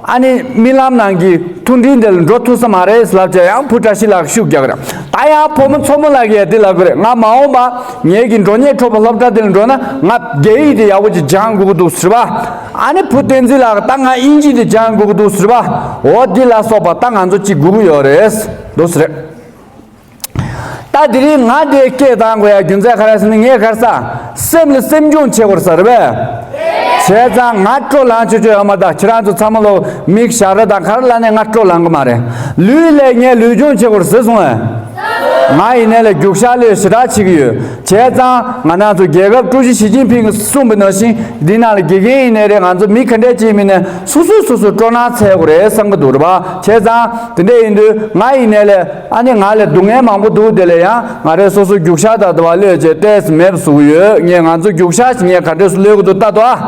ཨ་ནི་རྨི་ལམ་ནང་གི་མཐུན་སྒྲིལ་འདི་ལ་འགྲོ་ཐུབ་ས་མ་རེད་ལབ་བྱས་ཡང་བུ་བཀྲ་ཤིས་ལགས་ཤུགས་རྒྱག་གི་རེད། ད་ཡང་བུ་མོ་མཚོ་མོ་ལགས་ཀྱིས་འདི་ལབ་གི་རེད། ང་མ་འོངས་པ་ངེད་ཀྱི་འགྲོ་སྙིང་བྲོ་བའི་སློབ་གྲྭ་འདི་ལ་འགྲོ་ན་ང་རྒྱ་ཡིག་འདི་ཡག་པོ་ཅིག་སྦྱང་དགོས་ཀྱི་འདུག་ཟེར་བ། ཨ་ནི་བུ་བསྟན་འཛིན་ལགས་ད་ང་དབྱིན་ཇི་འདི་སྦྱང་དགོས་ཀྱི་འདུག་ཟེར་བ། འོ་འདི་ལ་སོགས་པ་ད་ང་ཚོ་ཅིག་དགོས་ཀྱི་ཡོད་རེད། འདུག་ཟེར་རེད། ད་དེ་རིང་ང་འདིར་སྐད་བཏང་དགོས་ཡ་རྒྱུ་མཚན་ག་རེ་ཟེར་ན། ངས་ག་རེ་ཟ། སེམས་ལ་སེམས་སྦྱོང་བྱེད་དགོས་ཟེར་བས། བྱས་ཙང་ང་སྤྲོ་ལངས་ཆོག་ཆོག་ཡོད་མ་རེད། ད་ཁྱེད་རང་ཚོ་ཚང་མ་ལོ་མིག་ཞར་ར་དང་ག་རེ་ལབ་ནས་ང་སྤྲོ་ལངས་གི་མ་རེད། ལུས་ལས་ངས་ལུས་སྦྱོང་བྱེད་དགོས་ཟེར་སོང་ངས། ང་ཡིན་ནའི་ལས་རྒྱུག་ཤར་ལོས་ཞེ་དྲག་བྱེད་ཀྱི་ཡོད། བྱས་ཙང་ང་རང་ཚོ་རྒྱལ་ཁབ་ཀྲུའུ་ཞི་ཞི་ཅིན་ཕིང་གིས་གསུངས་པ་ནང་བཞིན་འདི་ནང་ལ་དགེ་རྒན་ཡིན་ནའི་རེད། ང་ཚོ་མི་ག་འདྲས་ཅིག་ཡིན་ནའི་སོ་སོས་སོ་སོ་སྤྲོ་སྣང་འཚོལ་དགོས་རེད་བསམ་གི་འདུག་རེད་པ། བྱས་ཙང་དེ་འདྲས་ཡིན་དུས་ང་ཡིན་ནའི་ལས། ཨ་ནི་ང་ལ་སྡུག་བསྔལ་མང་པོ་འདུག་དེ་ལས་ཡང་ང་རས་སོ་སོ་རྒྱུག་ཤར་དང་དུ་བ་གློད་བྱས་ཏོག་ཙམ་མེད་པ་བཟོ་གི་ཡོད། ངས་ང་ཚོ་རྒྱུག་ཤར་ཞིག་ངས་ག་འདྲས་སུ་གློད་གི་འདུག་ལྟ་དོ་ཨ།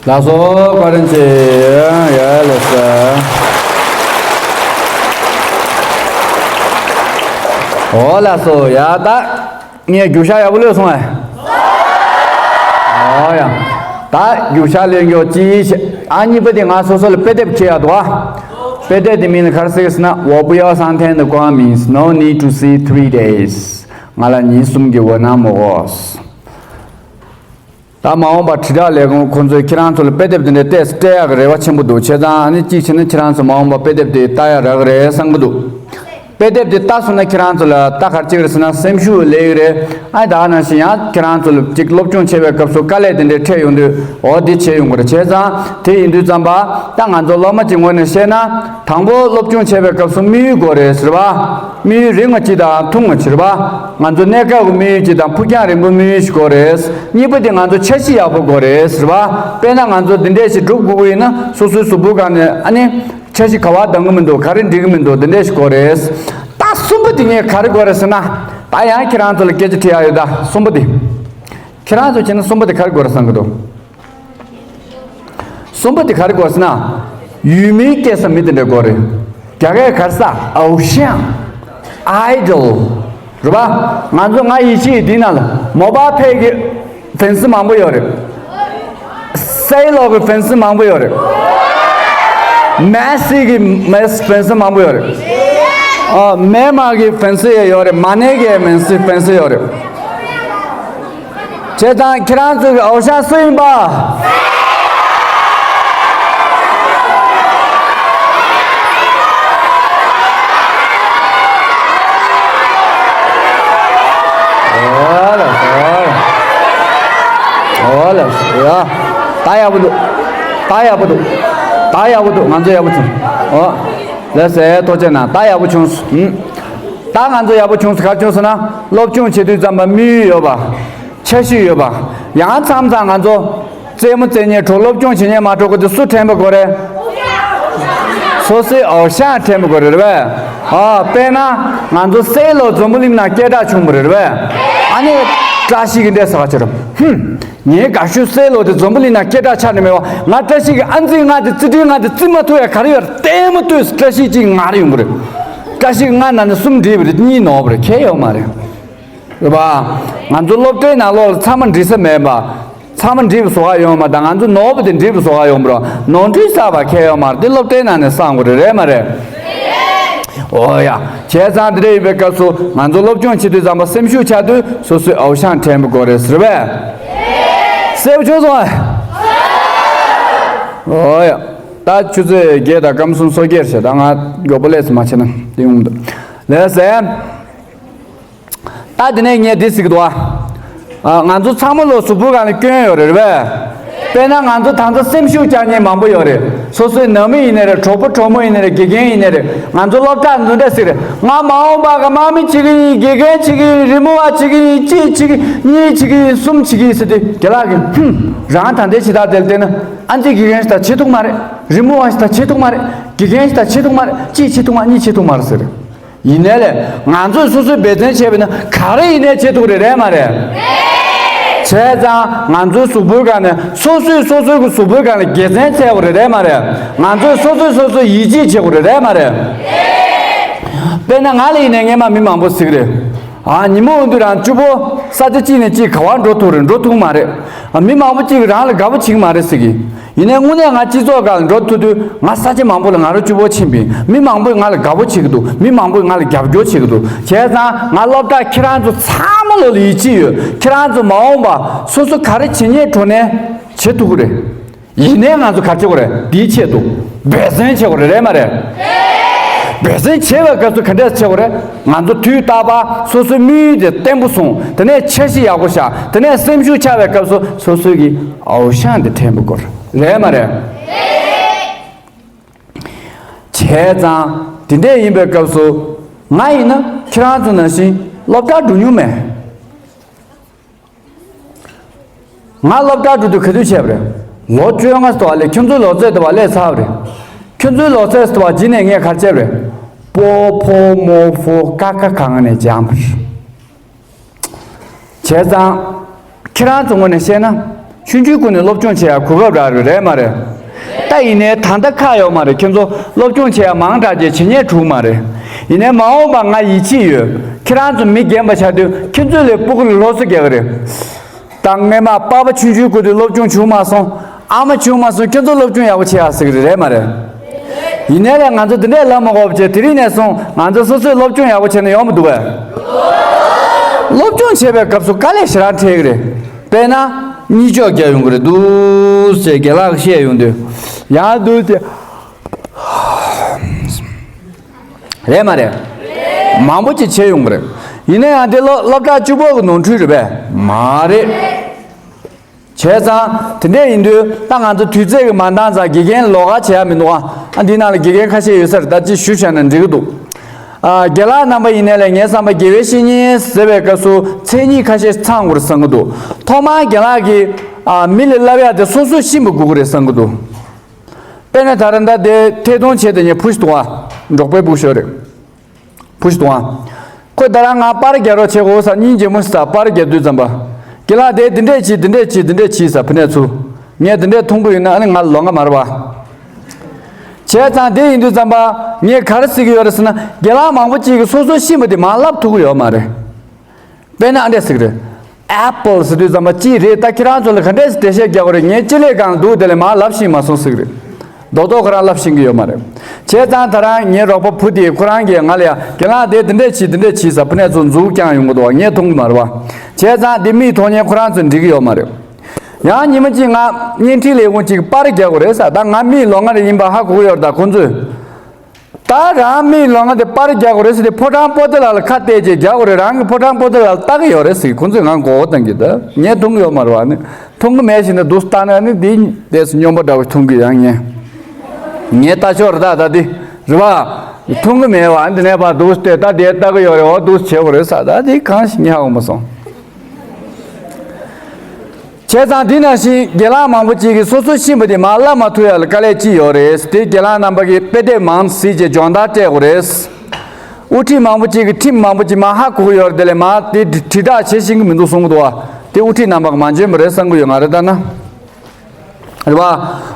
ལགས་སོ། བཀའ་དྲིན་ཆེ། ཡ་ལགས་སོ། འོ་ལགས་སོ། ཡ་ད། ངས་རྒྱུགས་ཤར་ཡག་པོ་ལོས་སོང་ཨ། ཨོ་ཡ། ད་རྒྱུགས་ཤར་ལེན་མགྱོགས་ཅིག་བྱེད། ཨ་གཉིས་པ་དེ་ང་སོ་སོ་ལ་དཔེ་དེབ་ཁྱེར་ཡག་འདུག་ཨ། དཔེ་དེབ་དེ་མིང་ལ་ག་རེ་ཟེར་གི་ཟེར་ན། 我不要三天的光明, no need to see three days. ང་ལ་ཉིན་གསུམ་གྱི་འོད་སྣང་མི་དགོས། ད་མ་འོངས་པ་དྲིལ་བསྒྲགས་ལས་ཁུངས་ཁོང་ཚོས་ཁྱེད་རང་ཚོ་ལ་དཔེ་དེབ་དེ་འདྲ་ཏོག་ཙམ་སྤྲད་ཡག་གི་རེ་བ་ཆེན་པོ་འདུག་བྱས་ཙང་ཨ་ནི་གཅིག་བྱས་ན་ཁྱེད་རང་ཚོ་མ་འོངས་པ་དཔེ་དེབ་དེ་ལྟ་ཡག་རག་གི་རེད་བསམ་གི་འདུག་དཔེ་དེབ་དེ་ལྟ་སོང་ན་ཁྱེད་རང་ཚོ་ལ་ད་ག་རེ་བྱེད་ཀྱི་རེད་ཟེར་ན། སེམས་ཤུགས་སླེབས་ཀྱི་རེད། ཨ་ནི་ད་ག་ནང་བཞིན་ཡང་ཁྱེད་རང་ཚོ་ལ་ཅིག་སློབ་སྦྱོང་བྱེད་པའི་སྐབས་སུ་དཀའ་ལས་དེ་འདྲ་འཕྲད་ཡོང་དུས་འོ་འདི་བྱེད་ཡོང་གི་རེད། བྱས་ཙང་དེ་ཡིན་དུས་ཙམ་པ་ད་ང་ཚོ་སློབ་མ་གཅིག་ངོས་ནས་བཤད་ན། དང་པོ་སློབ་སྦྱོང་བྱེད་པའི་སྐབས་སུ་དམིགས་ཡུལ་དགོས་རེད་ཟེར་བ། དམིགས་ཡུལ་རིང་བ་གཅིག་དང་ཐུང་བ་གཅིག་རེད་བ། ང་ཚོ་གནས་སྐབས་ཀྱི་དམིགས་ཡུལ་གཅིག་དང་ཕུགས་རྒྱང་རིང་པོའི་དམིགས་ཡུལ་ཞིག་དགོས་རེད། གཉིས་པ་དེ་ང་ཚོ་འཆར་གཞི་ཡག་པོ་དགོས་རེད་ཟེར་བ། དཔེར་ན་ང་ཚོ་འདི་འདྲས་ཞིག་སྒྲུབ་དགོས་ཀྱི་ཡིན་ན་སོ་སོའི་གཟུགས་པོའི་སྒང་ནས་ཨ་ནི། འཆར་གཞི་ག་བ་འདང་གི་མི་འདུག་ག་རེ་འགྲིག་གི་མི་འདུག་འདི་འདྲས་ཞིག་དགོས་རེད། ད་གསུམ་པ་དེ་ངས་ག་རེ་དགོས་རེད་ཟེར་ན། ད་ཡང་ཁྱེད་རང་ཚོ་ལ་སྐད་ཆ་དྲི་ཡག་ཡོད། ད་གསུམ་པ་དེ། ཁྱེད་རང་ཚོ་བྱས་ན་གསུམ་པ་དེ་ག་རེ་དགོས་རེད་བསམ་གི་འདུག་གསུམ་པ་དེ་ག་རེ་དགོས་རེད་ཟེར་ན། 有名 སྐྱེས་ས་མི་དེ་འདྲ་དགོས་རེད། རྒྱ་སྐད་ག་རེ་ཟེར། 偶像། Idol། རེད་པ། ང་ཚོ་ང་ཡིད་ཆེས་འདི་ན་ལ་མོ་པ་ཕེ་གི་ཕན་སི་མང་པོ་ཡོད་རེད། སེ་ལོ་གི་ཕན་སི་མང་པོ་ཡོད་རེད། མེ་སི་གི་མེ་སི་ཕན་སི་མང་པོ་ཡོད་རེད། ཨ་མེ་མ་གི་ཕན་སི་ཡང་ཡོད་རེད། མ་ནེ་གི་མེ་སི་ཕན་སི་ཡོད་རེད། བྱས་ཙང་ཁྱེད་རང་ཚོ་གི་偶像་སུ་ཡིན་པ། ཨོ་ལགས་སོ། ཨོ་ལགས་སོ། ཡ། ད་ཡག་པོ་འདུག་ད་ཡག་པོ་འདུག་ད་ཡག་པོ་འདུག་ང་ཚོ་ཡག་པོ་བྱུང་། ཨོ། ལགས་སོ། ཐུགས་རྗེ་གནང་། ད་ཡག་པོ་བྱུང་སོང་། ཨུམ། ད་ང་ཚོ་ཡག་པོ་བྱུང་སོང་། ག་རེ་བྱུང་སོང་ན། སློབ་སྦྱོང་བྱེད་དུས་ཙམ་པ་དམིགས་ཡུལ་ཡོད་པ། འཆར་གཞི་ཡོད་པ། ཡང་མཚམས་མཚམས་ང་ཚོ་རྩེད་མོ་རྩེ་མཁན་གྲོགས། སློབ་སྦྱོང་བྱེད་མཁན་མ་གྲོགས་ཀྱི་དེ་སུ་དྲན་པ་དགོས་རེད། སོ་སོའི་偶像་དྲན་པ་དགོས་རེད་པས། ཨ་དཔེར་ན་ང་ཚོ་སེ་ལོ་འཛམ་བུ་གླིང་ནང་སྐད་གྲགས་བྱུང་བ་རེད་པས། ཨ་ནི་བཀྲ་ཤིས་ཀྱི་འདྲ་ཟ་བ་ཅི་རེད། ཧུམ། ངའི་དགའ་ཤོས་སེ་ལོ་དེ་འཛམ་བུ་གླིང་ནང་སྐད་གྲགས་ཆགས་ནས་མེད་པ། ང་བཀྲ་ཤིས་ཀྱི་ཨ་འཛིན་ལྔ་དེ་རྩིས་འཕྲུལ་ལྔ་དེ་རྩིས་མ་ཐུབ་ཡ་ག་རེ་ཡོད་རེད། ལྟད་མོ་ལྟོས་བཀྲ་ཤིས་གཅིག་ངར་ཡོང་གི་རེད། བཀྲ་ཤིས་ལྔ་ནང་ནས་གསུམ་འགྲིག་པ་རེད། གཉིས་ནོར་བ་རེད། ཁྱད་ཡོད་མ་རེད། རེད་པ། ང་ཚོ་སློབ་གྲྭའི་ནང་ལོགས་ལ་ཚང་མ་འགྲིག་ས་མེད་པ། ཚང་མ་འགྲིག་པའི་བཟོ་ག་ཡོང་བ་དང་། ང་ཚོ་ནོར་བ་དེ་འགྲིག་པའི་བཟོ་ག་ཡོང་བ་རེད། ནོར་འཁྲུལ་གསར་པ་ཁྱད་ཡོད་མ་རེད། དེ་སློབ་གྲྭའི་ནང་ནས་སངས་དགོས་རེད། རེད་མ་རེད། འོ་ཡ། བྱས་ཙང་དེ་འདྲ་ཡིན་པའི་སྐབས་སུ་ང་ཚོ་སློབ་སྦྱོང་བྱེད་དུས་ཙམ་པ་སེམས་ཤུགས་ཆག་དུས་སོ་སོའི་偶像་དྲན་པ་དགོས་རེད་ཟེར་བས། གསལ་པོ་བྱུང་སོང་ཨ། འོ་ཡ། ད་ཆུ་ཚོད་བརྒྱད་དང་སྐར་མ་གསུམ་སོ་བརྒྱད་བྱས། ད་ང་མགྱོགས་པོ་ལས་སུ་མ་བྱས་ན་དེ་ཡོང་མི་འདུག་ལགས་སོ། ད་དེ་ནས་ངས་འདི་ཟེར་གི་འདུག་ཨ། ང་ཚོ་ཚང་མ་ལོ་གཟུགས་པོའི་སྒང་ལ་སྐྱོན་ཡོད་རེད་པས། དཔེར་ན་ང་ཚོ་ད་ལྟ་སེམས་ཤུགས་བཅག་མཁན་མང་པོ་ཡོད་རེད། སོ་སོའི་ནང་མི་ཡིན་ནའི་རེད། གྲོགས་པོ་གྲོགས་མོ་ཡིན་ནའི་རེད། དགེ་རྒན་ཡིན་ནའི་རེད། ང་ཚོ་སློབ་གྲྭ་འཛིན་གྲྭ་ཟེར་རེད། ང་མ་འོངས་པ་ག་དམག་མི་བྱེད་ཀྱི་ཡིན། དགེ་རྒན་བྱེད་ཀྱི་ཡིན། རི་མོ་བ་བྱེད་ཀྱི་ཡིན། གཅིག་བྱེད་ཀྱི་ཡིན། གཉིས་བྱེད་ཀྱི་ཡིན་ཟེར་དུས་རྒན་ལགས་ཀྱིས་ཧུམ། རང་ད་ལྟའི་བྱེད་སྟངས་དེ་ལ་བལྟས་ན་ཨ་འདི་དགེ་རྒན་ཞིག་ད་བྱེད་ཐུབ་མ་རེད། རི་མོ་བ་ཞིག་ད་བྱེད་ཐུབ་མ་རེད། དགེ་རྒན་ཞིག་ད་བྱེད་ཐུབ་མ་རེད། གཅིག་བྱེད་ཐུབ་མ། གཉིས་བྱེད་ཐུབ་མ་རེད་ཟེར་རེད། ཡིན་ནའི་ལས་ང་ཚོས་སོ་སོའི་འབད་བརྩོན་བྱས་པ་ན་ག་རེ་ཡིན་ནའི་བྱེད་ཐུབ་རེད། རེད་མ་རེད། བྱས་ཙང་ང་ཚོའི་གཟུགས་པོའི་སྒང་ནས་སོ་སོས་སོ་སོའི་གི་གཟུགས་པོའི་སྒང་ལ་དགེ་མཚན་འཚོལ་དགོས་རེད། རེད་མ་རེད། ང་ཚོས་སོ་སོས་སོ་སོ་ཡིད་ཆེས་བྱེད་དགོས་རེད། རེད་མ་རེད། དཔེར་ན་ང་ལ་ཡིན་ནའི་སྔན་མ་མི་མང་པོ་ཟེར་གི་རེད། ཨ། ཉིན་མོ་འོ་འདི་རང་བཅུ་པོ་ས་ཆ་གཅིག་ནས་གཅིག་ག་བ་འགྲོ་ཐུབ་རེད། འགྲོ་ཐུབ་མ་རེད། ཨ། མི་མང་པོ་གཅིག་གིས་རང་ལ་དགའ་པོ་བྱེད་ཀྱི་མ་རེད་ཟེར་གི། ཡིན་ནའི་དངོས་གནས་ང་སྤྱི་ཚོགས་སྒང་ལ་འགྲོ་ཐུབ་དུས་ང་ས་ཆ་མང་པོ་ལ་ང་རང་བཅུ་པོ་ཕྱིན་པ་ཡིན། མི་མང་པོས་ང་ལ་དགའ་པོ་བྱེད་ཀྱི་འདུག་མི་མང་པོས་ང་ལ་རྒྱབ་སྐྱོར་བྱེད་ཀྱི་འདུག་བྱས་ཙང་ང་སློབ་གྲྭ་ཁྱེད་རང་ཚོ་ཚང་མ་ལོ་ལ་ཡིད་ཆེས་ཡོད། ཁྱེད་རང་ཚོ་མ་འོངས་པ་སོ་སོ་ག་རེ་བྱེད་སྙིང་བྲོ་ནའི་བྱེད་ཐུབ་ཀྱི་རེད། ཡིན་ནའི་ང་ཚོ་ག་རེ་བྱེད་དགོས་རེད། དེའི་ཆེད་དུ་འབད་བརྩོན་བྱེད་དགོས་རེད། རེད་མ་རེད། འབད་བརྩོན་བྱེད་པའི་སྐབས་སུ་ག་འདྲས་བྱེད་དགོས་རེད། ང་ཚོ་དུས་རྟག་པར་སོ་སོའི་དམིགས་ཡུལ་དེ་བརྟན་པོ་བཟུང་། དེ་ནས་འཆར་གཞི་ཡག་པོ་བཞག་དེ་ནས་སེམས་ཤུགས་ཆག་པའི་སྐབས་སུ་སོ་སོའི་གི་འོ་ཤང་དེ་དྲན་པོ་དགོས་རེད། རེད་མ་རེད། བྱས་ཙང་དེ་འདྲས་ཡིན་པའི་སྐབས་སུ་ང་ཡིན་ན་ཁྱེད་རང་ཚོ་ནང་བཞིན་སློབ་གྲྭ་འགྲོ་མྱོང་མེད། ང་སློབ་གྲྭ་འགྲོ་དུས་ག་དུས་བྱས་པ་རེད། ལོ་བཅོ་ལྔ་ཙམ་ལ། ཁྱོད་ཚོའི་ལོ་ཚད་དུ་བ་སླེབས་ཚར་བ་རེད། ཁྱོད་ཚོའི་ལོ་ཚད་དུ་བ་རྗེས་ནས་ངས་ག་རེ་བྱས་པ་རེད། པོ་ཕོ་མོ་ཕོ་ཀ་ཁ་ག་ང་ནས་སྦྱངས་པ་རེད། བྱས་ཙང་ཁྱེད་རང་ཚོ་ངོས་ནས་བཤད་ན་ཆུང་ཆུང་ཀུན་ནས་སློབ་སྦྱོང་བྱེད་ཡ་གོ་སྐབས་རག་རེད། རེད་མ་རེད། ད་ཡིན་ནའི་ད་ལྟ་ཁག་ཡོད་མ་རེད། ཁྱོད་ཚོ་སློབ་སྦྱོང་བྱེད་ཡ་མང་དྲགས་རྗེས་བྱེད་ཉན་འགྲོ་གི་མ་རེད། ཡིན་ནའི་མ་འོངས་པ་ང་ཡིད་ཆེས་ཡོད། ཁྱེད་རང་ཚོ་མི་རྒན་པ་ཆགས་དུས་ཁྱེད་ཚོ་ལས་སྤུ་གུ་ལ་སློབ་གསོ་རྒྱག་གི་རེད། ད་སྔས་མ་པ་ཕ་ཆུང་ཆུང་སྐབས་དུས་སློབ་སྦྱོང་བྱུང་མ་སོང་། ཨ་མ་བྱུང་མ་སོང་། ཁྱོད་ཚོ་སློབ་སྦྱོང་ཡག་པོ་བྱེད་ཡག་ཟེར་གི་རེད། རེད་མ་རེད། ཡིན་ནའི་ལས་ང་ཚོ་འདི་འདྲས་ལབ་མ་དགོས་པ་བྱས། དེ་རིང་ནས་བཟུང་ང་ཚོ་སོ་སོས་སློབ་སྦྱོང་ཡག་པོ་བྱས་ན་ཡོང་མི་འདུག་པས། སློབ་སྦྱོང་བྱེད་པའི་སྐབས་སུ་དཀའ་ལས་ཞེ་དྲག་འཕྲད་གི་རེད། དཔེར་ན་གཉིད་ཅོག་རྒྱག་ཡོང་གི་རེད། འདུག་ཟེར་རྒན་ལགས་བཤད་ཡོང་དུས་ཡང་འདུག་ཟེར། རེད་མ་རེད། མང་པོ་ཅིག་བྱེད་ཡོང་གི་རེད། ཡིན་ན་ཡང་དེ་སློབ་སློབ་གྲྭ་བཅུ་པོ་གི་ནོར་འཁྲུལ་རེད་པས། མ་རེད། བྱས་ཙང་དེ་འདྲས་ཡིན་དུས་ད་ང་ཚོ་དུས་ཚོད་ཀྱིས་མ་འདང་ཙང་དགེ་རྒན་ལོགས་ཀ་བྱེད་ཡ་མི་འདུག་ཨ། ཨ། འདི་ནང་ལ་དགེ་རྒན་ཁ་ཤས་ཡོད་ས་རེད། ད་ཅིག་ཞུ་བྱས་ན་འགྲིག་གི་འདུག་ཨ། རྒན་ལགས་རྣམ་པ་ཡིན་ནའི་ལས་ངའི་བསམ་པ་དགེ་བའི་བཤེས་གཉེན་ཟེར་བའི་སྐབས་སུ་མཚན་ཉིད་ཁ་ཤས་ཚང་དགོས་རེད་བསམ་གི་འདུག་ཐོག་མར་རྒན་ལགས་ཀྱིས་ཨ་མི་ལ་བསླབ་ཡ་དེ་སོ་སོས་ཤེས་པ་དགོས་ཀྱི་རེད་བསམ་གི་འདུག་དཔེར་ན་ད་རེས་ད་དེ་ཐད་གཏོང་བྱས་ཏེ་ངས་བུ་ཞིག་འདུག་ཨ། འབྲོག་པའི་བུ་ཞིག་རེད། བུ་ཞིག་འདུག་ཨ། ཁོས་ད་རང་ང་པར་རྒྱག་རོགས་བྱེད་དགོས་ཟེར། སྙིང་རྗེ་མོ་ཟེར། པར་རྒྱག་དུས་ཙམ་པ་རྒན་ལགས་དེ་འདི་འདྲས་བྱེད། འདི་འདྲས་བྱེད། འདི་འདྲས་བྱེད་ཟེར། ཕུ་ནས་ཚུར་ངས་འདི་འདྲས་མཐོང་གི་ཡོད་ན་ཨ་ནི་ང་ལོང་ང་མ་རེད་པ། བྱས་ཙང་དེ་ཡིན་དུས་ཙམ་པ་ངས་ག་རེ་ཟེར་གི་ཡོད་རེད་ཟེར་ན། རྒན་ལགས་མང་པོ་ཅིག་གིས་སོ་སོ་ཤེས་པ་དེ་མར་ལབ་ཐུབ་ཀྱི་ཡོད་མ་རེད། དཔེར་ན་ཨ་འདྲས་ཟེར་གི་རེད། ཨེ་པལ་ཟེར་དུས་ཙམ་པ་ཅི་རེད། ད་ཁྱེད་རང་ཚོ་ལ་ག་འདྲས་འགྲེལ་བཤད་རྒྱག་དགོས་རེད། ངས་ཅི་ལས་གང་འདུག་དེ་ལས་མར་ལབ་ཤེས་མ་སོང་ཟེར་གི་རེད། རྡོག་རྡོག་ཁོ་རང་ལབ་ཤེས་ཀྱི་ཡོད་མ་རེད། བྱས་ཙང་ད་རང་ངའི་རོགས་པ་བུ་དེས་ཁོ་རང་གིས་ང་ལ་ཡ་རྒན་ལགས་དེ་འདི་འདྲས་བྱེད། འདི་འདྲས་བྱེད་ཟེར། ཕུ་ནས་ཚུར་མཛུབ་བརྐྱངས་ཡོང་གི་འདུག་ངས་མཐོང་གི་མ་རེད་པ། བྱས་ཙང་འདི་མིག་མཐོང་མཁན་ཁོ་རང་ཚོས་འགྲིག་གི་ཡོད་མ་རེད། ཡང་ཉི་མ་གཅིག་ང་བརྙན་འཕྲིན་ལས་ཁུངས་གཅིག་པར་རྒྱག་དགོས་རེད་ཟེར། ད་ང་མིག་ལོང་ང་རེད་ཡིན་པ་ཧ་གོ་གི་ཡོད་རེད། ད་ཁོང་ཚོས། ད་རང་མིག་ལོང་ང་དེ་པར་རྒྱག་དགོས་རེད་ཟེར་ཏེ་ཕོ་བྲང་པོ་ཏི་ལ་ལ་ཁ་གཏད་བྱས་རྒྱག་དགོས་རེད། རང་གི་ཕོ་བྲང་པོ་ཏི་ལ་ལ་ལྟ་གི་ཡོད་རེད་ཟེར། ཁོང་ཚོས་ང་མགོ་བོ་བཏང་གི། ད་ངས་མཐོང་གི་ཡོད་མ་རེད་པ། ཨ་ནི་མཐོང་གི་མེད་བཞིན་དུ་འདུག་ལྟ་ན་ཨ་ནི་འདི་ལས་སུ་སྨྱོན་པ་འདྲ་བོ་མཐོང་གི་ཡང་ངས། ངས་ལྟ་ཆོག་རེད། ད་ད་འདི་རེད་པ། མཐོང་གི་མེད་པ། ཨ་ནི་འདི་ནས་ཕར་འདུག་སྟེ་ད་དེ་ལྟ་གི་ཡོད་རེད། འོ་འདུག་བྱེད་དགོས་རེད་ཟེར། ད་འདི་གང་ཞིག་ངས་ཧ་གོ་མ་སོང་། བྱས་ཙང་འདི་ནང་བཞིན་རྒན་ལགས་མང་པོ་ཅིག་གིས་སོ་སོ་ཤེས་པ་དེ་མར་ལབ་མ་ཐུབ་ཡ་ལ་དཀའ་ལས་ཅིག་ཡོད་རེད། དེ་རྒན་ལགས་རྣམ་པ་གིས་དཔེ་དེབ་མང་གཟིགས་བྱས་སྦྱོང་བརྡར་སྤྲད་དགོས་རེད། དབུ་ཁྲིད་མང་པོ་ཅིག་གིས་ཁྲིམས་མང་པོ་ཅིག་མར་ཧ་གོ་གི་ཡོད་རེད། དེ་ལས་མར་དེ་དྲིལ་བསྒྲགས་བྱེད་ཤེས་ཀྱི་མི་འདུག་གསུང་གི་འདུག་པ། དེ་དབུ་ཁྲིད་རྣམ་པ་གིས་མ་འཇོན་པ་རེད་བསམ་གི་ཡོད། ང་རེ་ལྟ་ན། རེད་པ།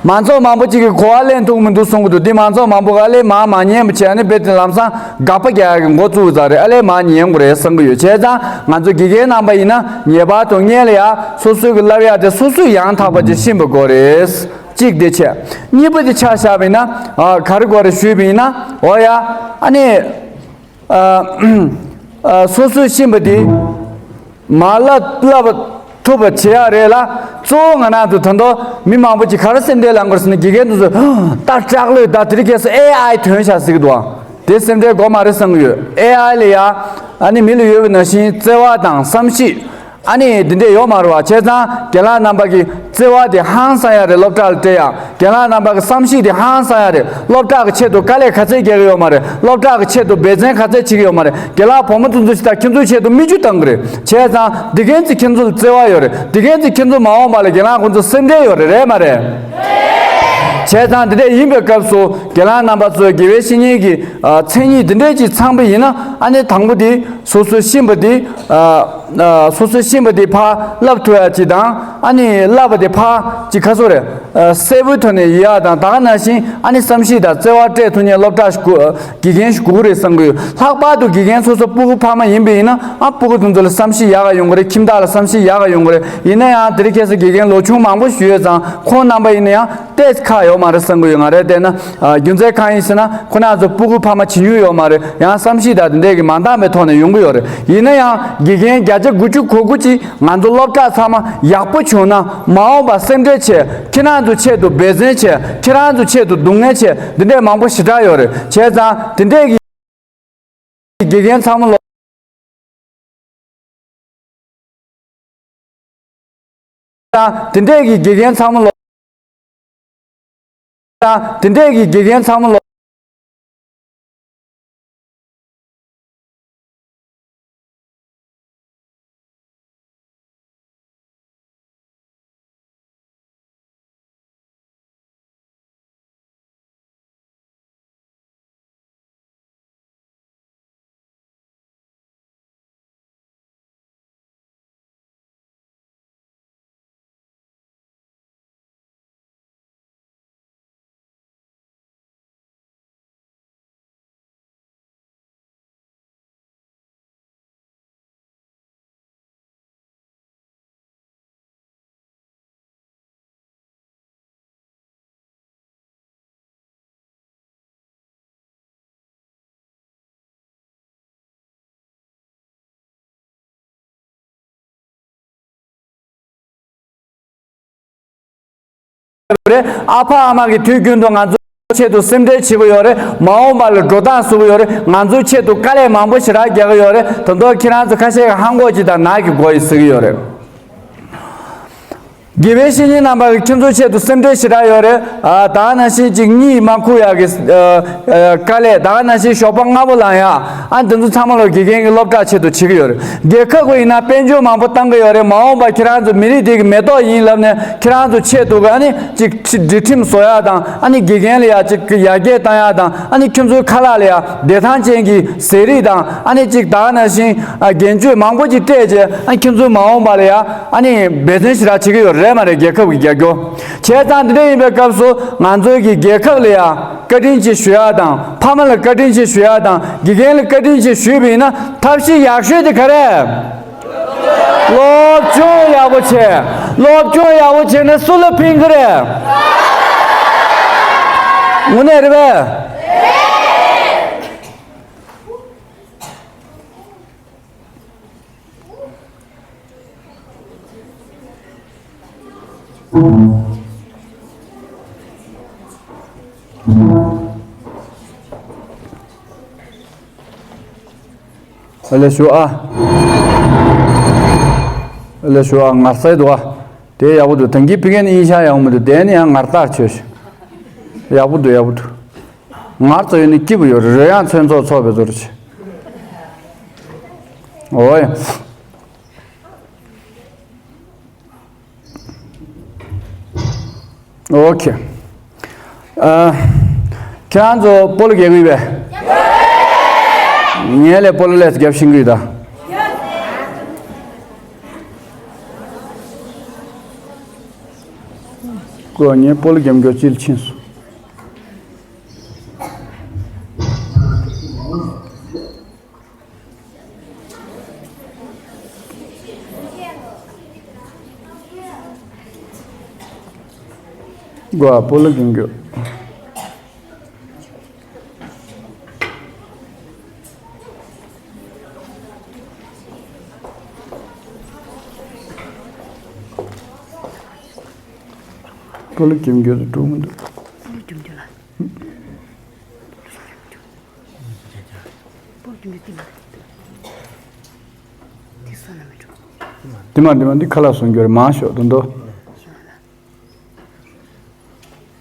མང་ཚོགས་མང་པོ་ཅིག་གིས་གོ་བ་ལེན་ཐུབ་ཀྱི་མི་འདུག་གསུང་གི་འདུག་དེ་མང་ཚོགས་མང་པོ་གིས་ཨ་ལས་མར་མ་ཉན་པ་བྱས། ཨ་ནི་རྦད་དེ་ལམ་སང་དགག་པ་རྒྱག་ཡ་གི་འགོ་བཙུགས་ཚར་རེད། ཨ་ལས་མར་ཉན་དགོས་རེད་བསམ་གི་ཡོད། བྱས་ཙང་ང་ཚོ་དགེ་རྒན་རྣམ་པ་ཡིན་ན་ངེས་པར་དུ་སྔོན་ལ་ཡ་སོ་སོའི་གི་བསླབ་ཡ་དེ་སོ་སོས་ཡང་དག་པ་ཅིག་ཤེས་པ་དགོས་རེད། གཅིག་དེ་བྱས། གཉིས་པ་དེ་ཆ་བཞག་པ་ཡིན་ན། ཨ། ག་རེ་དགོས་རེད་ཞུས་པ་ཡིན་ན། འོ་ཡ། ཨ་ནི། ཨ། ཨ། སོ་སོས་ཤེས་པ་དེ་མར་བསླབ་བསླབ་ཐུབ་པ་བྱེད་ཡ་རེད་ལ། གཙོ་བོ་ང་རང་ཚོ་ད་དུང་མི་མང་པོ་ཅིག་ག་རེ་སེམས་ཁྲལ་ལངས་དགོས་ཟེར་ན། དགེ་རྒན་དེ་ཚོས་ད་སྐྲག་ལོས་ད་དེ་རིང་ཁ་སང་ཨེ་ཨའི་ཐོན་ཤག་ཟེར་གི་འདུག་ཨ། དེ་སེམས་ཁྲལ་དགོས་མ་རེད་བསམ་གི་ཡོད། ཨེ་ཨའི་ལ་ཡ་ཨ་ནི་མི་ལ་ཡོད་པ་ནང་བཞིན་བརྩེ་བ་དང་བསམ་ཤེས། ཨ་ནི་འདི་འདྲས་ཡོད་མ་རེད་པ། བྱས་ཙང་རྒན་ལགས་རྣམ་པ་གི་བརྩེ་བ་དེ་ཧང་སང་ཡ་རེད། སློབ་གྲྭ་ལ་སྤྲད་ཡ། རྒན་ལགས་རྣམ་པ་གི་བསམ་གཞིགས་དེ་ཧང་སང་ཡ་རེད། སློབ་གྲྭ་གི་ཆེད་དུ་དཀའ་ལས་ག་ཚད་རྒྱག་གི་ཡོད་མ་རེད། སློབ་གྲྭ་གི་ཆེད་དུ་འབད་བརྩོན་ག་ཚད་བྱེད་ཀྱི་ཡོད་མ་རེད། རྒན་ལགས་བུ་མོ་ཚོ་ཚོ་ཞིག་ད་ཁྱེད་ཚོའི་ཆེད་དུ་མིག་ཆུ་བཏང་གི་རེད། བྱས་ཙང་དགེ་རྒན་ཚོས་ཁྱེད་ཚོ་ལ་བརྩེ་བ་ཡོད་རེད། དགེ་རྒན་ཚོས་ཁྱེད་ཚོ་མ་འོངས་པ་ལ་རྒན་ལགས་ཁོང་ཚོ་སེམས་ཁྲལ་ཡོད་རེད། རེད་མ་རེད། བྱས་ཙང་དེ་འདྲ་ཡིན་པའི་སྐབས་སུ་དགེ་ལགས་རྣམ་པ་ཚོས་དགེ་བའི་བཤེས་གཉེན་གྱི་ཨ་མཚན་ཉིད་འདི་འདྲས་ཅིག་ཚང་པ་ཡིན་ན། ཨ་ནི་དང་པོ་དེ་སོ་སོའི་ཤེས་པ་དེ་ཨ་ཨ་སོ་སོའི་ཤེས་པ་དེ་ཕར་བསླབ་ཐུབ་ཡ་ཅིག་དང་། ཨ་ནི་བསླབ་པ་དེ་ཕར་ཅིག་ག་ཚོད་རེད། ཨ་གསལ་པོའི་ཐོག་ནས་ཡོད་ཡ་དང་། ད་ག་ནང་བཞིན་ཨ་ནི་བསམ་ཤེས་དང་བརྩེ་བ་སྤྲད་ཐུབ་མཁན་སློབ་གྲྭ་ཞིག་དགོས། དགེ་རྒན་ཞིག་དགོས་ཀྱི་རེད་བསམ་གྱི་ཡོད། ལྷག་པར་དུ་དགེ་རྒན་སོ་སོ་སྤུ་གུ་ཕ་མ་ཡིན་པ་ཡིན་ན། ཨ་སྤུ་གུ་དེ་ཚོ་ལ་བསམ་ཤེས་ཡག་ག་ཡོང་གི་རེད། ཁྱིམ་བདག་ལ་བསམ་ཤེས་ཡག་ག་ཡོང་གི་རེད། ཡིན་ན་ཡང་དེ་རིང་ཁ་སང་དགེ་རྒན་ལོ་ཆུང་མང་པོ་ཞིག་ཡོད་ཙང་། ཁོང་རྣམ་པ་ཡིན་ན་ཡང་ཏོག་ཙམ་ཁག་ཡོད་མ་རེད་བསམ་གྱི་ཡོད། ང་རང་བལྟས་ན། ཨ་རྒྱུ་མཚན་གང་ཡིན་ཟེར་ན། ཁོ་རང་ཚོ་སྤུ་གུ་ཕ་མ་བྱེད་མྱོང་ཡོད་མ་རེད། ཡང་བསམ་ཤེས་དང་དེ་འདྲས་ཀྱི་མ་འདང་བའི་ཐོག་ནས་ཡོང་གི་ཡོད་རེད། ཡིན་ན་ཡང་དགེ་རྒན་བརྒྱ་ཆ་དགུ་བཅུ་གོ་དགུ་ཅིག་ང་ཚོ་སློབ་གྲྭ་ཚང་མ་ཡག་པོ་བྱུང་ན། མ་འོངས་པ་སེམས་ཁྲལ་བྱས། ཁྱེད་རང་ཚོ་ཆེད་དུ་འབད་བརྩོན་བྱས། ཁྱེད་རང་ཚོ་ཆེད་དུ་སྡུག་བསྔལ་བྱས། འདི་འདྲས་མང་པོ་ཞེ་དྲག་ཡོད་རེད། བྱས་ཙང་དེ་འདྲས་ཀྱི་དགེ་རྒན་ཚང་མ་ལོ། དེ་འདྲས་ཀྱི་དགེ་རྒན་ཚང་མ་ལོ། དེ་འདྲས་ཀྱི་དགེ་རྒན་ཚང་མ་ལོ། རེད། ཨ་ཕ་ཨ་མ་གིས་དུས་རྒྱུན་དུ་ང་ཚོའི་ཆེད་དུ་སེམས་ཁྲལ་བྱེད་ཀྱི་ཡོད་རེད། མ་འོངས་པ་ལ་འགྲོ་སྟངས་བཟོ་གི་ཡོད་རེད། ང་ཚོའི་ཆེད་དུ་དཀའ་ལས་མང་པོ་ཞེ་དྲག་རྒྱག་གི་ཡོད་རེད། ད་དུང་ཁྱེད་རང་ཚོ་ཁ་ཤས་ཀྱིས་ཧང་གོ་ཅིག་དང་ནག་གི་མགོ་ཡིས་ཟེར་གྱི་ཡོད་རེད། དགེ་བའི་བཤེས་གཉེན་རྣམ་པ་གིས་ཁྱེད་ཚོའི་ཆེད་དུ་སེམས་ཁྲལ་ཞེ་དྲག་ཡོད་རེད། ཨ་ད་ག་ནང་བཞིན་ཅིག་གཉིད་མ་ཁུག་ཡག་གི་ཨ་ཨ་དཀའ་ལས། ད་ག་ནང་བཞིན་ཞོགས་པ་སྔ་པོ་ལངས་ཡག། ཨ་འདི་ཚོ་ཚང་མ་ལོ་དགེ་རྒན་གྱིས་སློབ་གྲྭ་ཆེད་དུ་བྱེད་ཀྱི་ཡོད་རེད། རྒྱལ་ཁབ་ཀྱིས་ཡིན་ན་དཔལ་འབྱོར་མང་པོ་བཏང་གི་ཡོད་རེད། མ་འོངས་པ་ཁྱེད་རང་ཚོ་མི་རིགས་འདི་གི་མེ་ཏོག་ཡིན་ལབ་ནས། ཁྱེད་རང་ཚོ་ཆེད་དུ་ག་ནི་ཅིག་སྒྲིག་ཁྲིམས་བཟོ་ཡག་དང་། ཨ་ནི་དགེ་རྒན་ལ་ཡ་ཅིག་ཡར་རྒྱས་བཏང་ཡག་དང་། ཨ་ནི་ཁྱོད་ཚོའི་ཁ་ལག་ལ་ཡ་བདེ་ཐང་ཅན་གྱི་ཟས་རིགས་དང་། ཨ་ནི་ཅིག་ད་ག་ནང་བཞིན་ཨ་འགན་བཅོལ་མང་པོ་ཅིག་སྤྲད་རྗེས། ཨ་ཁྱོད་ཚོའི་མ་འོངས་པ་ལ་ཡ་ཨ་ནི་འབད་བརྩོན་ཞེ་དྲག་བྱེད་ཀྱི་ཡོད་རེད་མ་རེད། རྒྱལ་ཁབ་ཀྱི་རྒྱབ་སྐྱོར། བྱས་ཙང་དེ་འདྲ་ཡིན་པའི་སྐབས་སུ་ང་ཚོའི་གི་རྒྱལ་ཁབ་ལ་ཡ་བཀའ་དྲིན་ཆེ་ཞུ་ཡག་དང་། ཕ་མ་ལ་བཀའ་དྲིན་ཆེ་ཞུ་ཡག་དང་། དགེ་རྒན་ལ་བཀའ་དྲིན་ཆེ་ཞུས་པ་ཡིན་ན། ཐབས་ཤེས་ཡག་ཤོས་དེ་ག་རེ། སློབ་སྦྱོང་ཡག་པོ་བྱས། སློབ་སྦྱོང་ཡག་པོ་བྱས་ན་སུ་ལ་ཕན་གི་རེད། དངོས་གནས་རེད་པས། ཨ་ལས་ཞུ་ཨ། ཨ་ལས་ཞུ་ཨ། ངར་ས་འདུག་ཨ། དེ་ཡག་པོ་འདུག། དེང་གི་ཕ་གི་ནི་ཨིན་ཤ་ཡག་མི་འདུག། དེ་ནི་ཡང་ངར་རྟགས་བྱོས་ཤིག། ཡག་པོ་འདུག། ཡག་པོ་འདུག། ངར་ཙོ་ཡོད་ནི་སྐྱིད་པོ་ཡོད་རེད། རོལ་དབྱངས་ཚོན་ཚོགས་ཚོགས་པའི་བཟོ་འདྲ་བྱས། ཨོའི། ཨོ་ཁེ། ཨ། ཁྱེད་རང་ཚོ་སྤོ་ལོ་རྒྱག་གི་ཡོད་པས། ངས་ལས་སྤོ་ལོ་ལས་རྒྱབ་ཤིང་གི་ཡོད་ད། ཀོ་ངས་སྤོ་ལོ་རྒྱབ་མགྱོགས་ཅིལ་ཕྱིན་སོང་། གོ་ཨ་སྤོ་ལོ་རྒྱབ་མགྱོགས། སྤོ་ལོ་རྒྱབ་མགྱོགས་དུ་འགྲོ་མི་འདུག། སྤོ་ལོ་རྒྱབ་མགྱོགས་ལ། སྤོ་ལོ་རྒྱབ་མགྱོགས་ལ། དེ་མ་དེ་མ་དེ་མ་འདི་ཁ་ལག་བཟོ་མགྱོགས་རེད། མང་ཤོག་དོན་དོ།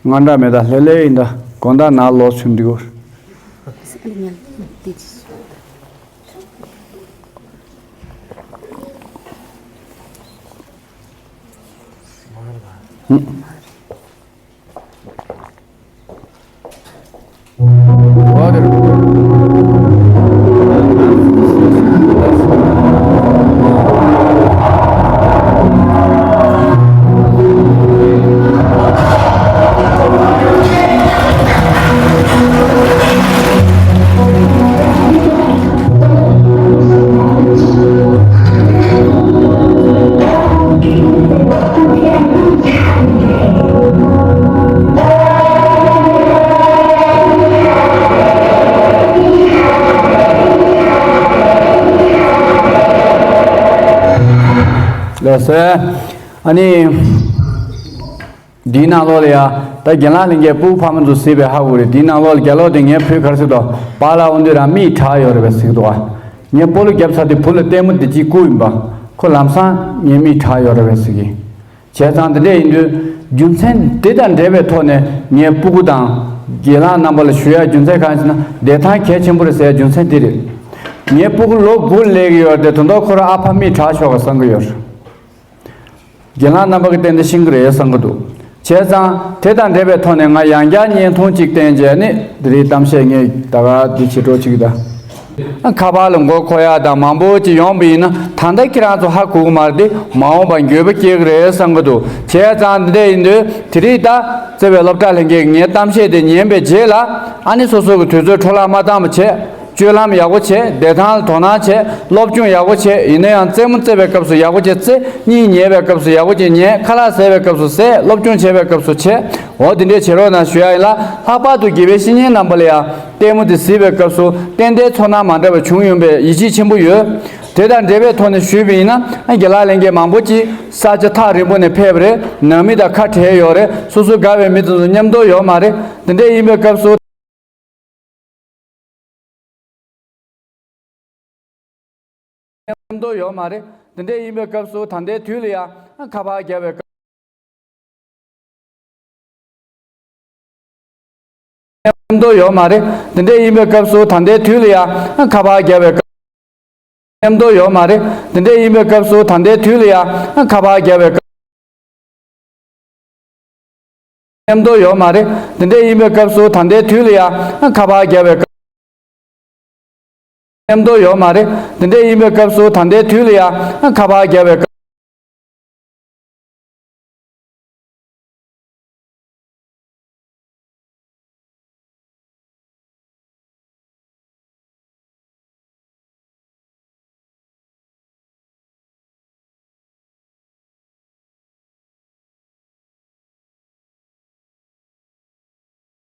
ང་འདྲ་མེད་ད་ལྷེ་ལྷེ་ཡིན་ད། དགོང་དག་ན་ལོག་ཆུན་འདི་གོ། ལགས་སོ། ཨ་ནི། འདིའི་ནང་ལོགས་ལ་ཡ། ད་རྒན་ལགས་ལྷན་རྒྱས་སྤུ་གུ་ཕ་མ་ཚོ་གཟིགས་པའི་ཧ་གོ་རེད། འདིའི་ནང་ལོགས་ལ་རྒྱ་ལོག་དེ་ངའི་བུས་ག་རེ་ཟེར་འདུག་པཱ་ལགས་འོ་འདི་རང་མིག་དྲག་ཡོད་རེད་པས་ཟེར་གི་འདུག་ག་ངས་སྤོ་ལོ་རྒྱབ་ཚར་དུས་བུ་ལ་ལྟད་མོ་འདི་གཅིག་བསྐུར་ཡིན་པ། ཁོ་ལམ་སང་ངའི་མིག་དྲག་ཡོད་རེད་པས་ཟེར་གི་བྱས་ཙང་དེ་འདྲ་ཡིན་དུས། རྒྱུ་མཚན་དེ་དང་འབྲེལ་བའི་ཐོག་ནས་ངའི་སྤུ་གུ་དང་། རྒན་ལགས་རྣམ་པ་ལ་ཞུ་ཡ་རྒྱུ་མཚན་གང་ཡིན་ཟེར་ན། བདེ་ཐང་གལ་ཆེན་པོ་རེད་ཟེར་ཡ་རྒྱུ་མཚན་དེ་རེད། ངའི་སྤུ་གུ་ལོ་དགུ་སླེབས་ཀྱི་ཡོད་རེད་དེ། དོན་དག་ཁོ་རང་ཨ་ཕ་མིག་དྲག་ཆོག་ག་བསམ་གྱི་ཡོད་རེད། རྒན་ལགས་རྣམ་པ་གིས་ཏན་ཏན་ཤེས་ཀྱི་རེད་བསམ་གྱི་འདུག་བྱས་ཙང་དེ་དང་འབྲེལ་བའི་ཐོག་ནས་ང་ཡང་བསྐྱར་བརྙན་ཐུང་གཅིག་བསྟན་བྱས་ནས་འདི་རིགས་གཏམ་བཤད་ངས་ད་ག་འདི་བྱེད་འགྲོ་ཅིག་ད། ཁ་པར་ལ་མགོ་འཁོར་ཡ་དང་མང་པོ་ཅིག་ཡོང་བ་ཡིན་ན། ད་ལྟ་ཁྱེད་རང་ཚོ་ཧ་གོ་གི་མ་རེད་དེ། མ་འོངས་པར་འགྱོད་པ་སྐྱེ་གི་རེད་བསམ་གྱི་འདུག་བྱས་ཙང་འདི་འདྲ་ཡིན་དུས་དེ་རིགས་ད་བརྩེ་བའི་སློབ་གྲྭ་ལྷན་རྒྱས་ཀྱིས་ངའི་གཏམ་བཤད་དེ་ཉན་པའི་རྗེས་ལ། ཨ་ནི་སོ་སོ་གི་དུས་ཚོད་འཕྲོ་བརླག་མ་བཏང་བ་བྱས། སྤྱོད་ལམ་ཡག་པོ་བྱས། བདེ་ཐང་ལ་དོ་སྣང་བྱས། སློབ་སྦྱོང་ཡག་པོ་བྱས། ཡིན་ན་ཡང་རྩེད་མོ་རྩེ་བའི་སྐབས་སུ་ཡག་པོ་ཅིག་རྩེ། གཉིད་ཉལ་བའི་སྐབས་སུ་ཡག་པོ་ཅིག་ཉལ། ཁ་ལག་ཟས་པའི་སྐབས་སུ་ཟས། སློབ་སྦྱོང་བྱེད་པའི་སྐབས་སུ་བྱས། འོ་དེ་འདྲས་བྱེད་རོགས་གནང་ཞུ་ཡ་ཡིན་ལ། ལྷག་པར་དུ་དགེ་བའི་བཤེས་གཉེན་རྣམ་པ་ལ་ཡང་ལྟད་མོ་དེ་གཟིགས་པའི་སྐབས་སུ་ཏན་ཏན་ཚོར་སྣང་མ་འདྲ་བ་བྱུང་ཡོང་བའི་ཡིད་ཆེས་ཆེན་པོ་ཡོད། དེ་དང་འབྲེལ་བའི་ཐོག་ནས་ཞུས་པ་ཡིན་ན། རྒན་ལགས་ལྷན་རྒྱས་མང་པོ་ཅིག་ས་ཆ་ཐག་རིང་པོ་ནས་ཕེབས་པ་རེད། ནང་མི་དང་ཁ་བྲལ་ཡོད་རེད། སོ་སོ་དགའ་བའི་མི་དེ་ཚོ་མཉམ་དུ་ཡོད་མ་རེད། དེ་འདྲས་ཡིན་པའི་སྐབས་སུ། མཉམ་དུ་ཡོད་མ་རེད། དེ་འདྲས་ཡིན་པའི་སྐབས་སུ་ད་ལྟའི་དུས་ལ་ཡང་ཁ་པར་རྒྱབ་པའི་སྐབས། མཉམ་དུ་ཡོད་མ་རེད། དེ་འདྲས་ཡིན་པའི་སྐབས་སུ་ད་ལྟའི་དུས་ལ་ཡང་ཁ་པར་རྒྱབ་པའི་སྐབས། མཉམ་དུ་ཡོད་མ་རེད། དེ་འདྲས་ཡིན་པའི་སྐབས་སུ་ད་ལྟའི་དུས་ལ་ཡང་ཁ་པར་རྒྱབ་པའི་སྐབས། མཉམ་དུ་ཡོད་མ་རེད། དེ་འདྲས་ཡིན་པའི་སྐབས་སུ་ད་ལྟའི་དུས་ལ་ཡང་ཁ་པར་རྒྱབ་པའི་སྐབས། མཉམ་དུ་ཡོད་མ་རེད། དེ་འདྲས་ཡིན་པའི་སྐབས་སུ་ད་ལྟའི་དུས་ལ་ཡང་ཁ་པར་རྒྱབ་པའི་སྐབས།